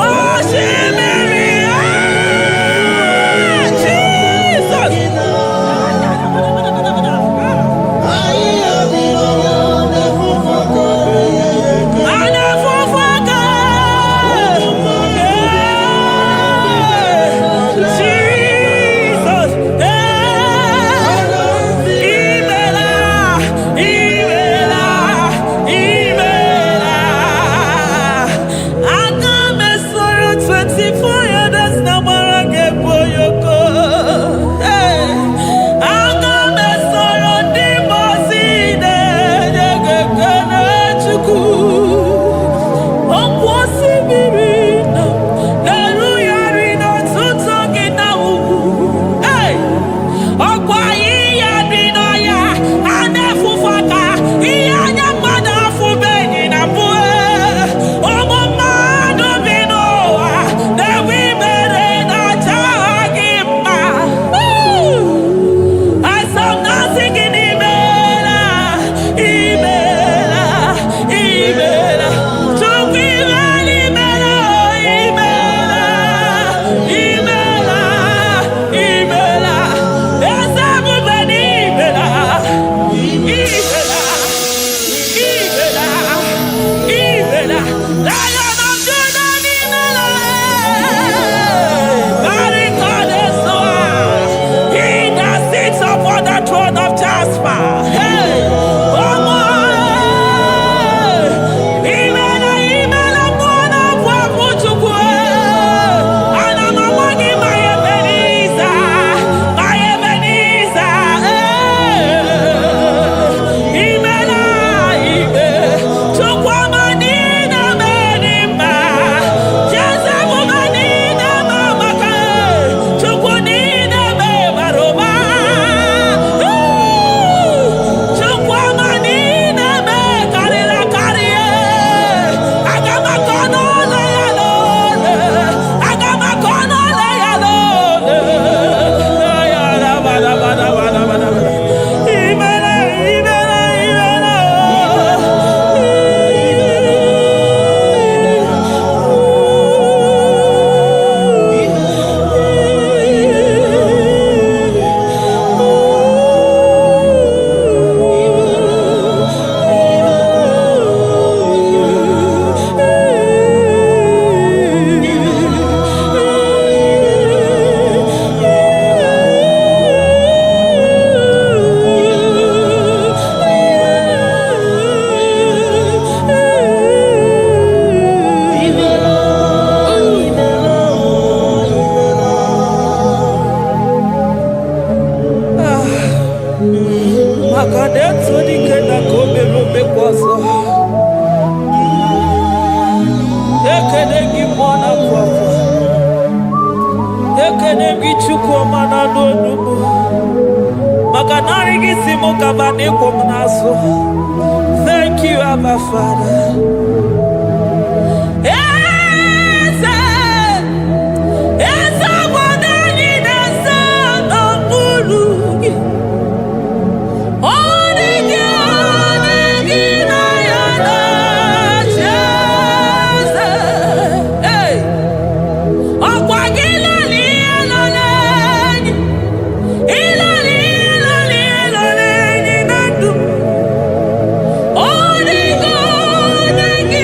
Osimiri, ah, Jesus. A na-efufe aka. Jesus. Imela, imela, imela. Aga m esoro 24 elders na gbara gị egwu oyoko. Aga m esoro ndị mmụọ ozi na-enye gị ekele, Chukwu. Ọkwa osimiri na na-erugharị n'ọtụtụ gị na ugwu. Hey! Ọkwa ihe dị n'ọhịa a na-efufe aka, ihe anya mmadụ afụbeghị na mbụ. Ụmụ mmadụ bi n'ụwa na-enwe ibere na-aja gị mma. Asọ m na-asị gị n'imela, imela, imela. Chukwu, imela, imela, imela, imela, imela. Eze ebube n'imela, imela, imela, imela. Lion of Judah n'imela. Barikade-soa. He that sits upon the throne of Jasper. Hey, Ọmọ, imela, imela, mmụọ na-abụ abụ Chukwu. Ana m agwa gị ma Ebenezer, ma Ebenezer. Imela, ime, Chukwu ọma niile mere mma. Jeze ebube niile ma maka, Chukwu niile bara ụba. Chukwu ọma niile karịrị akarị. Aga m akọ n'ụlọ ya n'ole. Aga m akọ n'ụlọ ya n'ole. Imela, imela, imela. Maka na etu dike na ka o mere omekwa ọzọ. Ekene gị, mmụọ na-apụ apụ. Ekene gị, Chukwu ọma na-anụ onugbu, maka narị gị si m kaba na ịkwụ m n'azụ. Thank you, Abba Father. Eze, eze obodo anyị na-eze n'okpuru gị. Ọ dị gị, ọ dị gị na ya na-achị eze. Hey! Ọkwa gị lọrọ ihe lọrọ enyi, ịlọrọ ihe lọrọ ihe lọrọ enyi na ndụ. Ọ dị gị, ọ dị gị.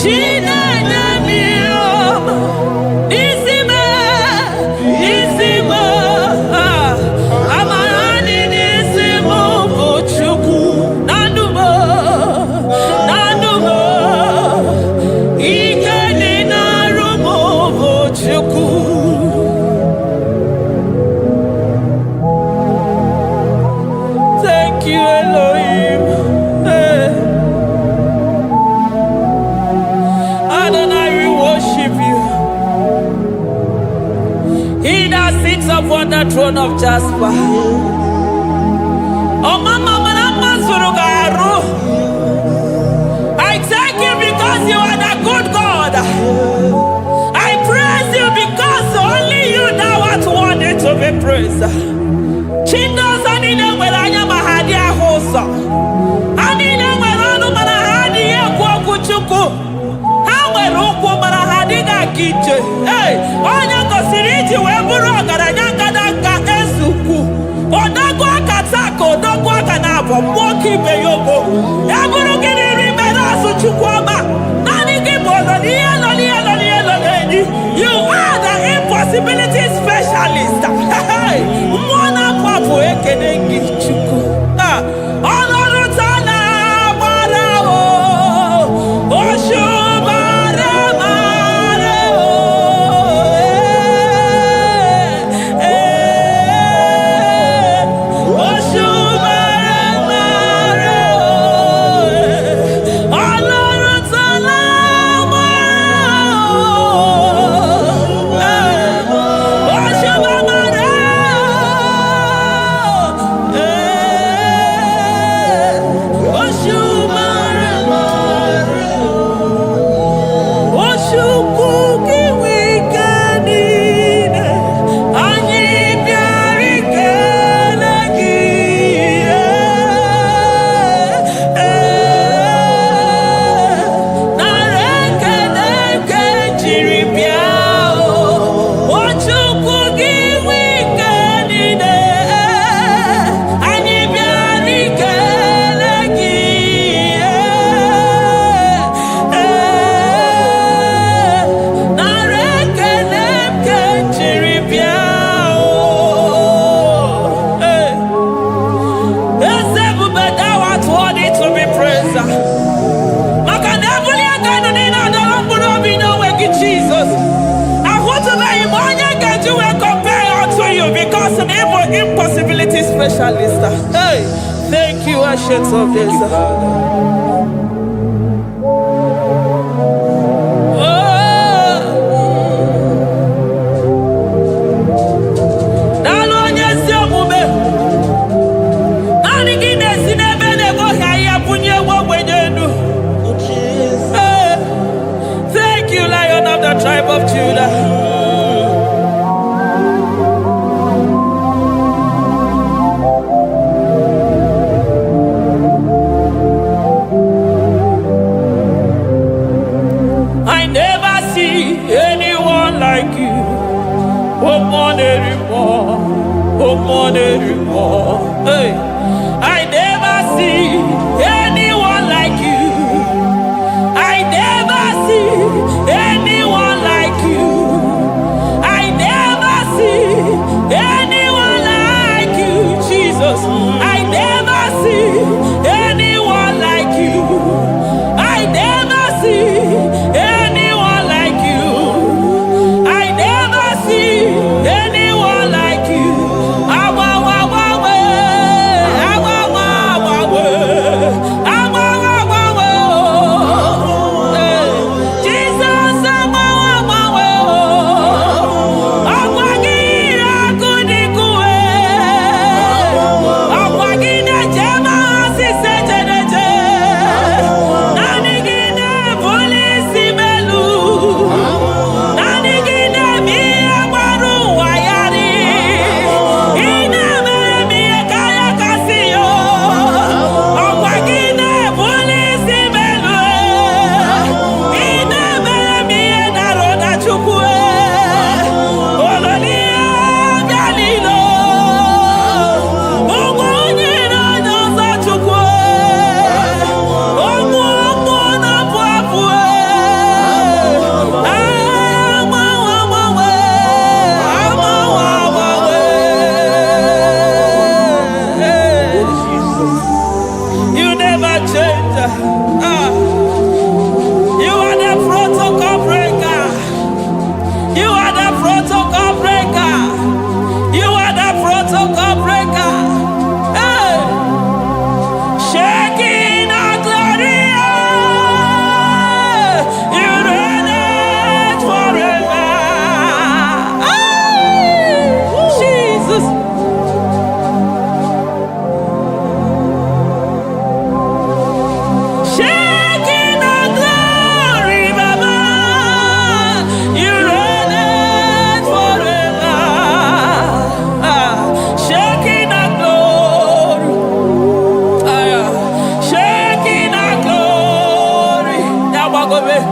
Chinenye m ihe ọma. N'isi m, n'isi m, ah, amara dị n'isi m bụ Chukwu. Na ndụ m, na ndụ m, ike dị n'arụ m bụ Chukwu. Thank you, Elohim. Hey. Adonai, we worship you. He that sits upon the throne of Jasper. Oh, mama, mama, surugaru. I thank you because you are the good God. I praise you because only you thou art worthy to be praised. Chi ndị ọzọ niile nwere anya ma ha adịghị ahụ ụzọ. Ha niile nwere ọnụ mana ha adịghị ekwu okwu Chukwu. Ha nwere ụkwụ mana ha adịghị aga ije. Ee, onye gosiri iji wee bụrụ ọgaranya ngada nga eze ukwu. Odogwu aka taa ka odogwu aka na-abụ mmụọ ka ibe ya ogo. Ya bụrụ gị n'iri mere azụ Chukwu ọma. Naanị gị bụ ọlọ n'ihe lọ n'ihe lọ n'ihe lọ n'enyi. You are the impossibility specialist. Hey, mmụọ na-apụ apụ ekene gị Chukwu. Ah, ọlọ́run tá lágbára o, òṣùbàrẹ̀ màrẹ̀ o. Eh, òṣùbàrẹ̀ màrẹ̀ o. Ọlọ́run tá lágbára o. Nara ekele nke jiri bịa o. O Chukwu gị nwe ike niile, anyị bịara ikele gị. Nara ekele nke jiri bịa o. Eze ebube, thou art worthy to be praised. Maka na ebuli aka elu niile adọrọ mkpụrụ obi n'onwe gị Jizọs. Ahụtụbeghị m onye ga-eji wee compare unto you because na ịbụ impossibility specialist. Hey, thank you, Ancient of Days. Oh, daalụ onye ezi omume. Naanị gị na-esi n'ebe na-egoghị ahịhịa bunye nwa ogbenye elu. Hey, thank you, Lion of the tribe of Judah. I never see anyone like you. Oh, more oh, more. Hey, I never see anyone like you. I never see anyone like you. I never see anyone like you, Jesus. I never see anyone like you. I never see anyone like you. I never see anyone like you. Awa, wa, wa, we.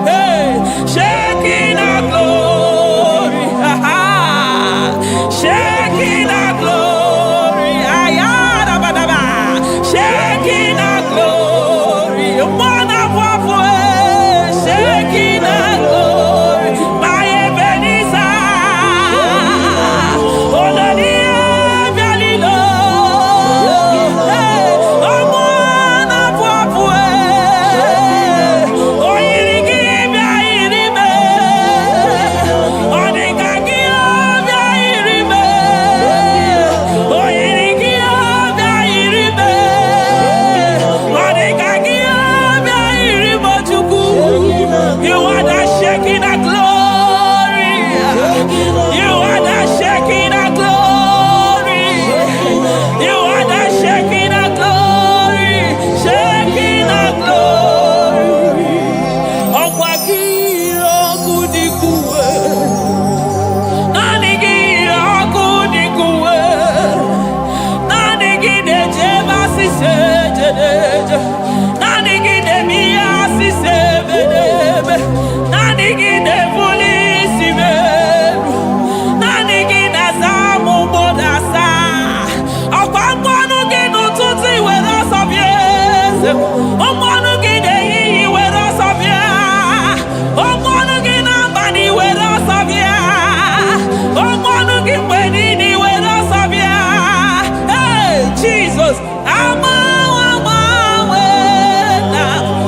Hey, Shekinah glory. Ha, ha. Shekinah glory. Ayarabadaba. Shekinah glory. Mwana wapo, Shekinah glory. My Ebenezer. Olórí Ebialilo. Hey, ọmọ wapo, Oyirigi bịa yiri me. Ọ dị ka gị bịa yiri me. Oyiri gị bịa yiri me. Ọ dị ka gị bịa yiri m Chukwu. You are the Shekinah glory. You are the Shekinah glory. You are the Shekinah glory. Shekinah glory. Ọkwa gị ọkụ dịka uwe. Naanị gị ọkụ dịka uwe. Naanị gị na-eje ebe asịsa eje na-eje. Naanị gị na-eme ihe asịsa eme na-eme. Naanị gị na-ebuli isi m elu. Naanị gị na-asa m ụgbọ na-asa. Ọkwa mmanụ gị n'ụtụtụ i were ọsọ bịa eze. Mmanụ gị n'ehihie i were ọsọ bịa. Mmanụ gị n'abalị i were ọsọ bịa. Mmanụ gị mgbe niile i were ọsọ bịa. Hey, Jesus, agbanwe agbanwe na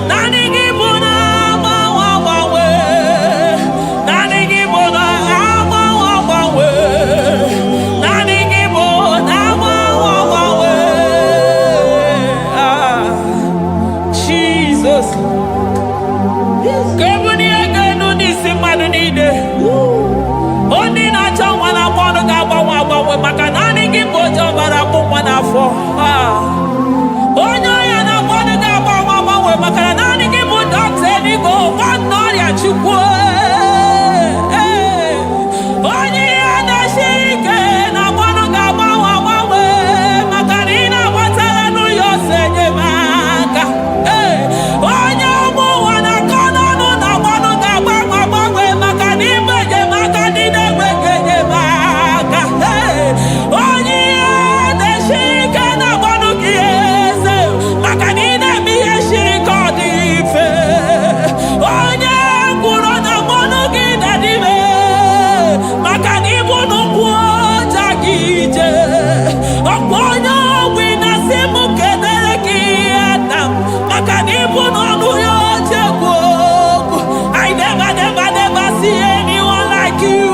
naanị gị bụ na agbanwe agbanwe. Naanị gị bụ na agbanwe agbanwe. Naanị gị bụ na agbanwe agbanwe. Ah, Jesus. Ka ebulie ego elu n'isi mmadụ niile. Onye na-achọ nwa na-akpọ ọnụ ga-agbanwe agbanwe maka naanị gị bụ oche ọbara akpụ nwa n'afọ. Ah. Onye ọrịa na-akpọ ọnụ ga-agbanwe agbanwe maka na naanị gị bụ dọkịta eluigwe nwanne ọrịa Chukwu. Ee. Onye ihe na-esiri ike na-akpọ ọnụ ga-agbanwe agbanwe maka na ị na-agbatara n'ụlọ ọsọ enyemaka. Ee. Onye ụmụ ụwa na-akọ n'ọnụ na-agba ọnụ ga-agbanwe agbanwe maka na ịbụ enyemaka ndị na-enweghị enyemaka. Ee. Onye ihe na-esiri ike na-agba ọnụ gị eze maka na ị na-eme ihe siri ka ọ dị mfe. Onye ngwụrọ na-agba ọnụ gị dadime maka na ịbụ n'ụkwụ ọja gị ije. Ọkwa onye ọgwụ ị na-asị m kedere gị nna m maka na ịbụ n'ọnụ ya oche kwu okwu. I never, never, never see anyone like you.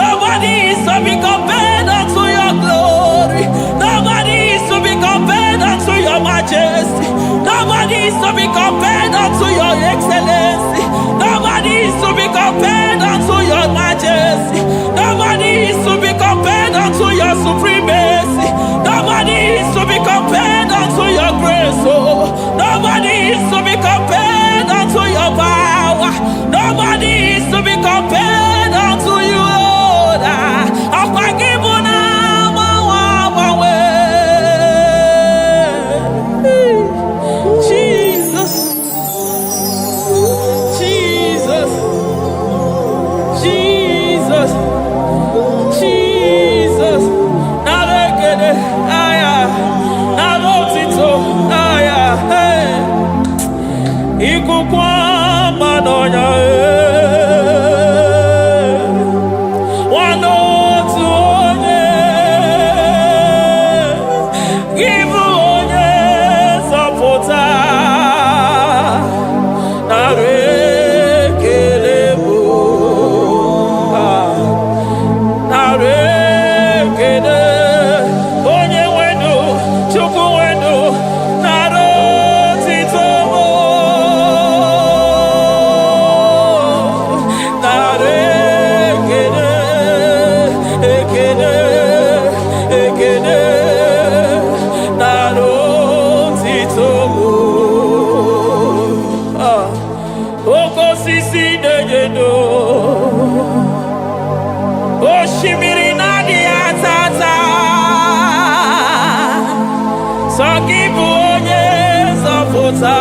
Nobody is to be compared unto your glory. Nobody is to be compared unto your majesty. Nobody is to be compared unto your excellency. Nobody is to be compared unto your majesty. Nobody is to be compared unto your supremacy. Nobody is to be compared unto your grace. Oh, nobody is to be compared unto your power. Nobody is to be compared unto you, Lord. Ah, ọkwa gị bụ na agbanwe agbanwe. Jesus, Jesus, Jesus, Jesus. Nara ekele, aya, nara otito, aya, hey. Ikuku ọma n'ọnya, eh. Nwanne otu onye, gị bụ onye nzọpụta. Nara ekele bụ, ah. Nara ekele, onye nwenụ, Chukwu nwenụ, nara otito bụ. Nara ekele, ekele, ekele, nara otito bụ. Ah, oke osisi na-enye ndụ. Osimiri na-adịghị ata ata. Sọ gị bụ onye nzọpụta.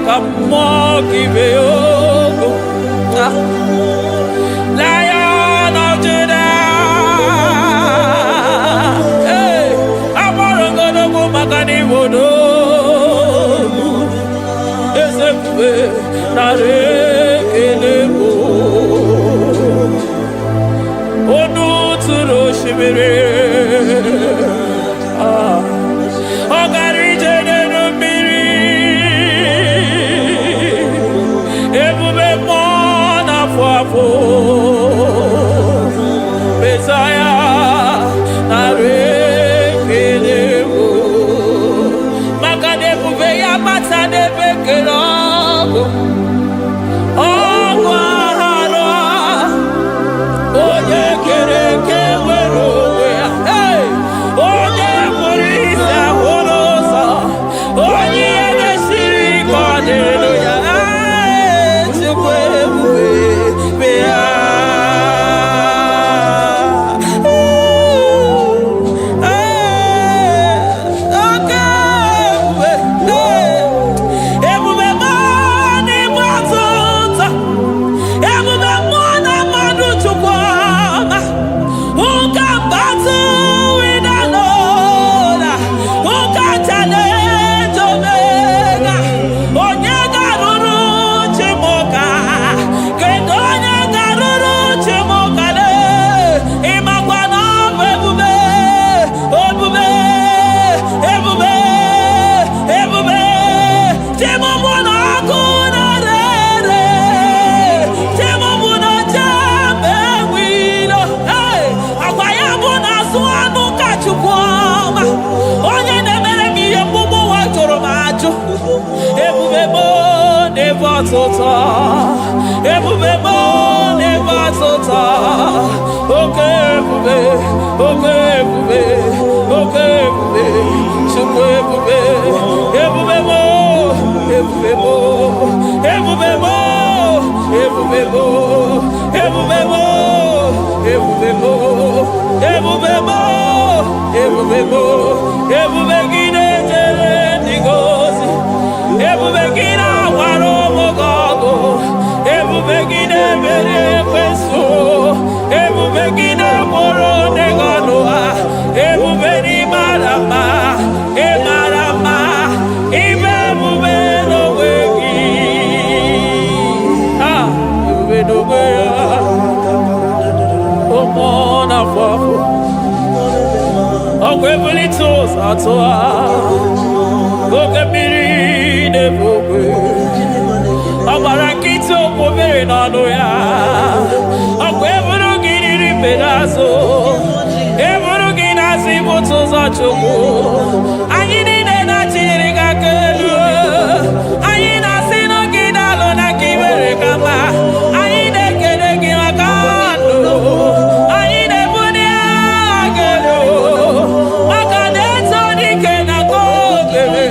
ka mmụọ gị mee okwu. Ah. Lion of Judah. Hey, agbọrọ godogwu maka na Igbo n'ogwu. Eze ebube, nara ekele bụ. Onu tụrụ osimiri. Ah. Ọ gara ije n'elu mmiri. Ebube mmụọ na-afụ afụ. Mesaya, nara ekele bụ. Maka na ebube ya bata n'ebe kere ọgụ. Ọgụ aharụ onye kere eke nwere onwe ya. Hey! Onye kpụrụ isi ahụ n'ụzọ, onye ihe na-esiri ike ọ dịrị ya. Hey! Chukwu ebube, bịa. Hey! Oke ebube, hey! Ebube mụ n'igbe ọtụtụ. Ebube mmụọ na mmadụ, Chukwu ọma. Who can battle with the Lord? Who can challenge Omega? Onye ga-arụrụ chi m ụka? Kedu onye ga-arụrụ chi m ụka lee? Ịmakwa na ọ bụ ebube, ebube, ebube, ebube. Chi m bụ na ọkụ na-ere ere. Chi m bụ na jebe enwilo. Hey! Agwa ya bụ na azụ anụ ka Chukwu ọma. Onye na-emere m ihe mgbugbu ụwa jụrụ m ajụ. Ebube m na-ebe ọtụtụ. Ebube m na-ebe ọtụtụ. Oke ebube, oke ebube, oke ebube, Chukwu ebube, ebube m, ebube m, ebube m, ebube m, ebube m, ebube m, ebube m, ebube m, ebube gị na-ejere ndị gị ozi, ebube gị na-agbara ụmụ gị ọgụ, ebube gị na-emeri ekwensu, ebube gị na-agbụrụ ndị gị ọnụ ha, ebube n'ịmara mma, ịmara mma, ibe ebube n'onwe gị. Ah, ebube n'onwe ya, ụmụ na-afọ afọ. Ọkwa ebulite ụzọ atụ ha, oke mmiri na-ebu ogwe. Ọ gbara nkịtị, okwu mmiri n'ọnụ ya. Ọkwa eburu gị riri mgbe azụ, eburu gị n'azụ ibute ụzọ. Chukwu anyị niile na-achịrị gị aka elu. Anyị na-asị na gị dalụ na ka imere ka mma. Anyị na-ekele gị maka ndụ. Anyị na-ebuli aha gị elu maka na eto dike na ka okere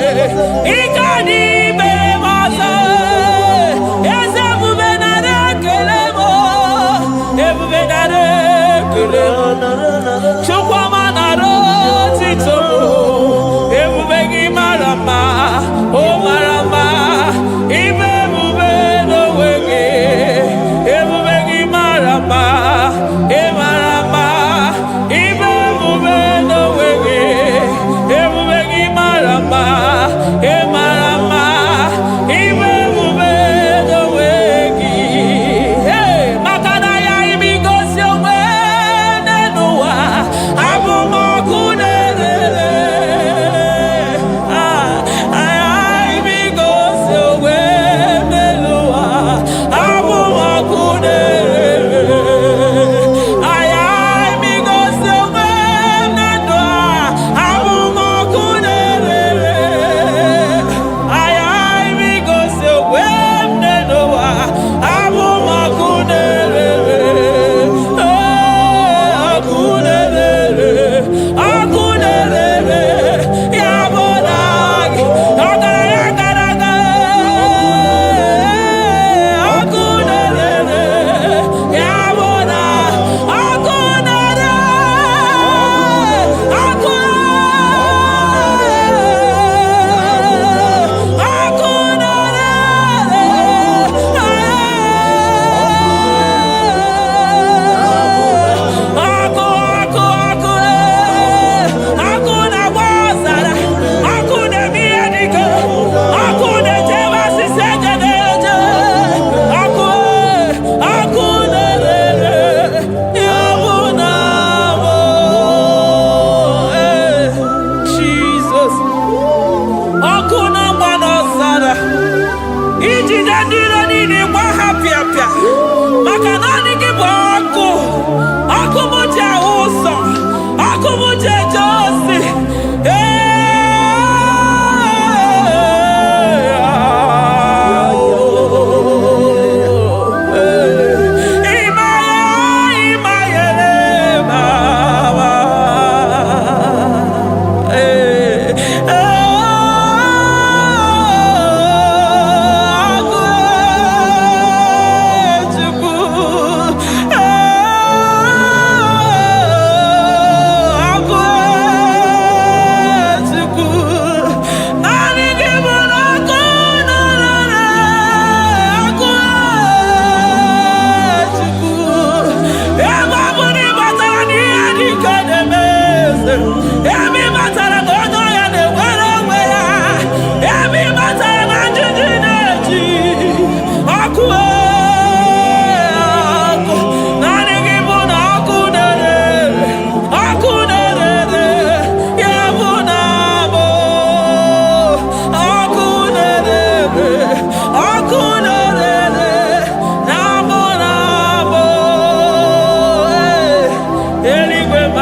ike dị mere m ọzọ. Eze ebube, nara ekele m. Ebube, nara ekele m. Chukwuma, nara otito m. Ebube gị mara mma, o mara mma. Ibe ebube n'onwe gị, ebube gị mara mma, ị mara mma. Ibe ebube n'onwe gị, ebube gị mara mma, ị mara mma. Ibe ebube n'onwe gị. Hey, maka na ya ime igosi onwe n'ụwa.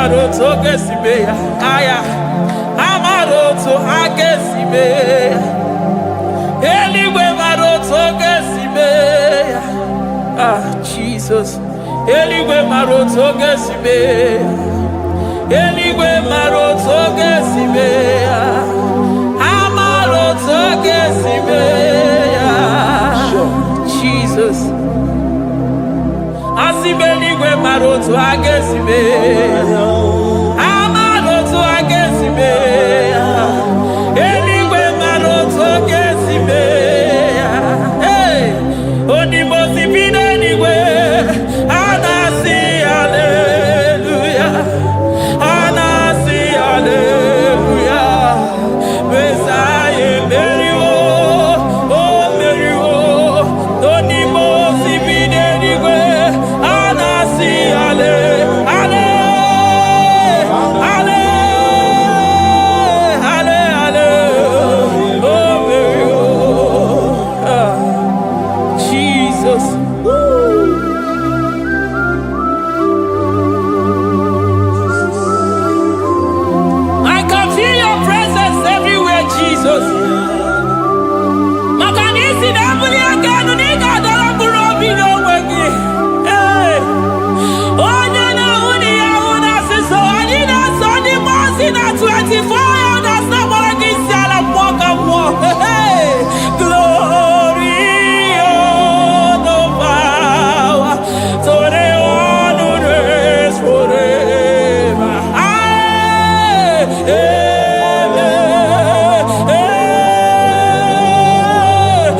mara otu ọ ga-esi mee ya. Aya, amara otu ha ga-esi mee ya. Eluigwe mara otu ọ ga-esi mee ya. Ah, Jesus. Eluigwe mara otu ọ ga-esi mee ya. Eluigwe mara otu ọ ga-esi mee ya. Amara otu ọ ga-esi mee ya. Jesus. Asị m eluigwe mara otu a ga-esi mee ya. Amara otu a ga-esi mee ya. Eluigwe mara otu ọ ga-esi mee ya. Hey! Onimosi bi n'eluigwe, a na-asị haleluya. A na-asị haleluya. Mesaya emeriwo, o meriwo. Onimosi bi n'eluigwe, a na-asị hale, hale, hale, hale, hale. O meriwo. Ah, Jesus. Woo. I can feel your presence everywhere, Jesus. Maka na isi na-ebuli aka elu na ị ga-adọrọ mkpụrụ obi n'onwe gị. Ee. Onye na-ahụ na ihe ahụ na-asịsọ, anyị na-asọ ndị mmụọ ozi na 24 elders na-agbara gị isi ala mmụọ ka mmụọ. Hey! Glory, honor, power to the one who reigns forever. Amen. Amen.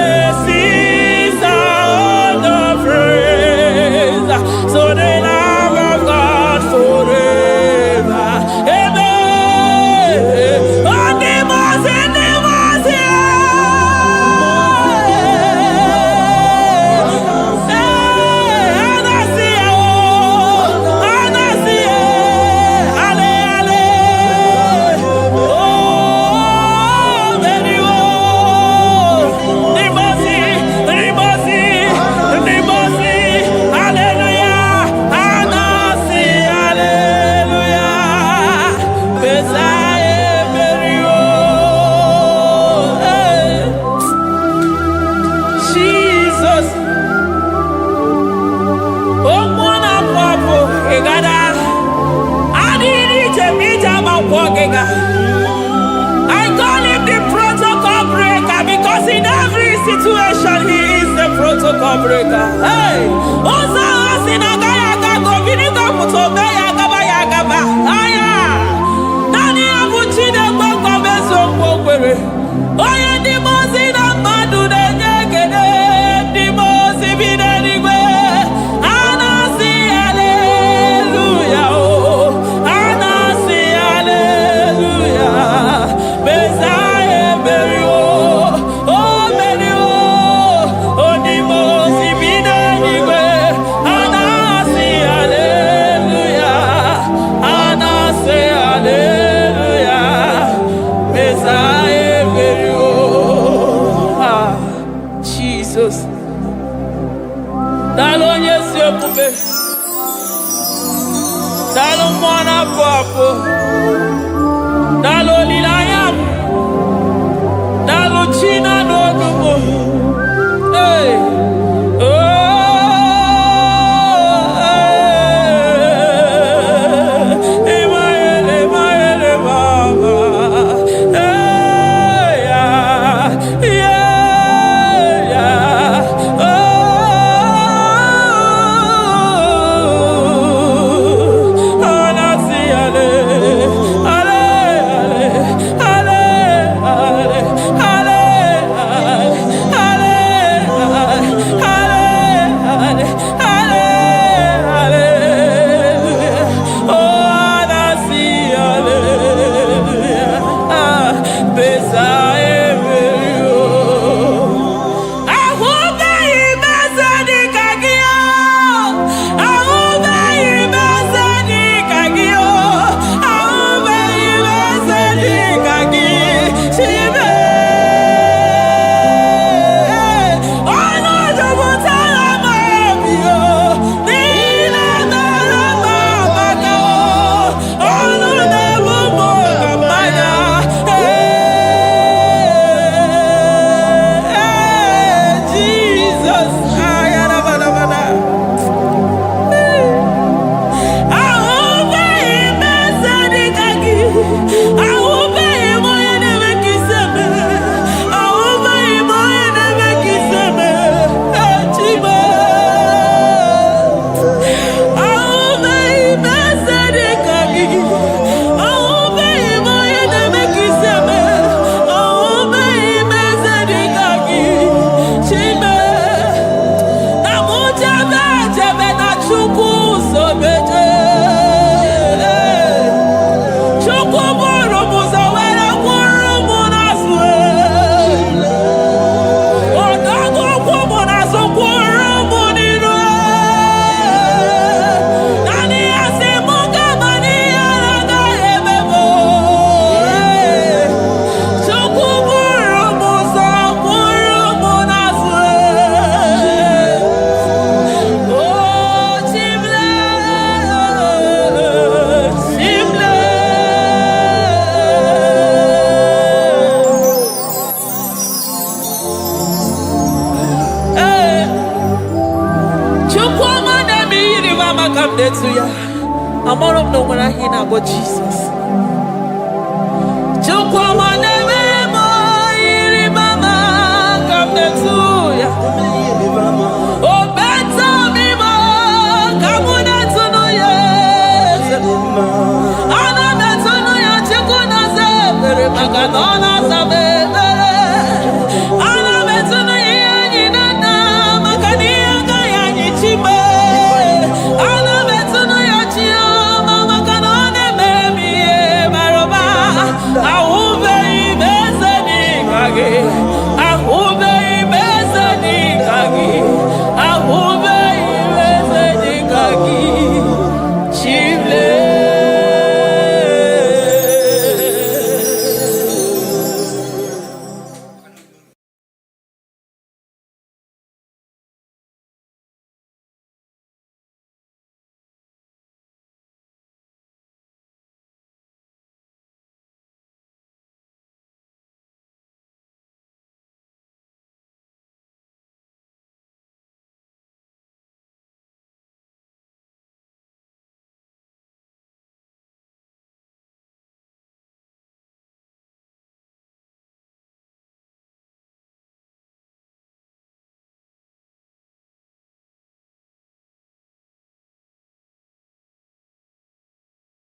Blessings and honor, praise to the Lamb of God forever. Amen. Ndị mmụọ ozi, ndị mmụọ ozi, ee, a na-asị ya, o, a na-asị ya, ale, ale, o, meriwo. Ndị mmụọ ozi, ndị mmụọ ozi, ndị mmụọ ozi, haleluya, a na-asị haleluya, Mesaya emeriwo. Hey. Jesus. Okwu na-apụ apụ ịgada adịghị ije ma ije ama nkwọ gịga. I call him the protocol breaker because in every situation he is the protocol breaker. Hey! Ụzọ ahụ si na agaghị aga ka obinigo pụta ome ya agaba ya agaba. Aya! Naanị ya bụ Chineke nkwa eziokwu o kwere. Onye ndị mmụọ ozi na mmadụ na-enye ekele, ndị mmụọ ozi bi n'eluigwe. A na-asị haleluya o. A na-asị haleluya. Mesaya emeriwo. O meriwo. Onye mmụọ ozi bi n'eluigwe. A na-asị haleluya. A na-asị haleluya. Mesaya emeriwo. Ah, Jesus. Daalụ onye ezi omume. Daalụ mmụọ na-apụ apụ. Daalụ olileanya m. Daalụ chi na-anụ olu m. Hey. Oh, hey. Emmanuel, Emmanuel, Mama. Hey, yeah. Oh, anasi ale. Amara m na o nwere aha ị na-akpọ Jizọs. Chukwu ọma.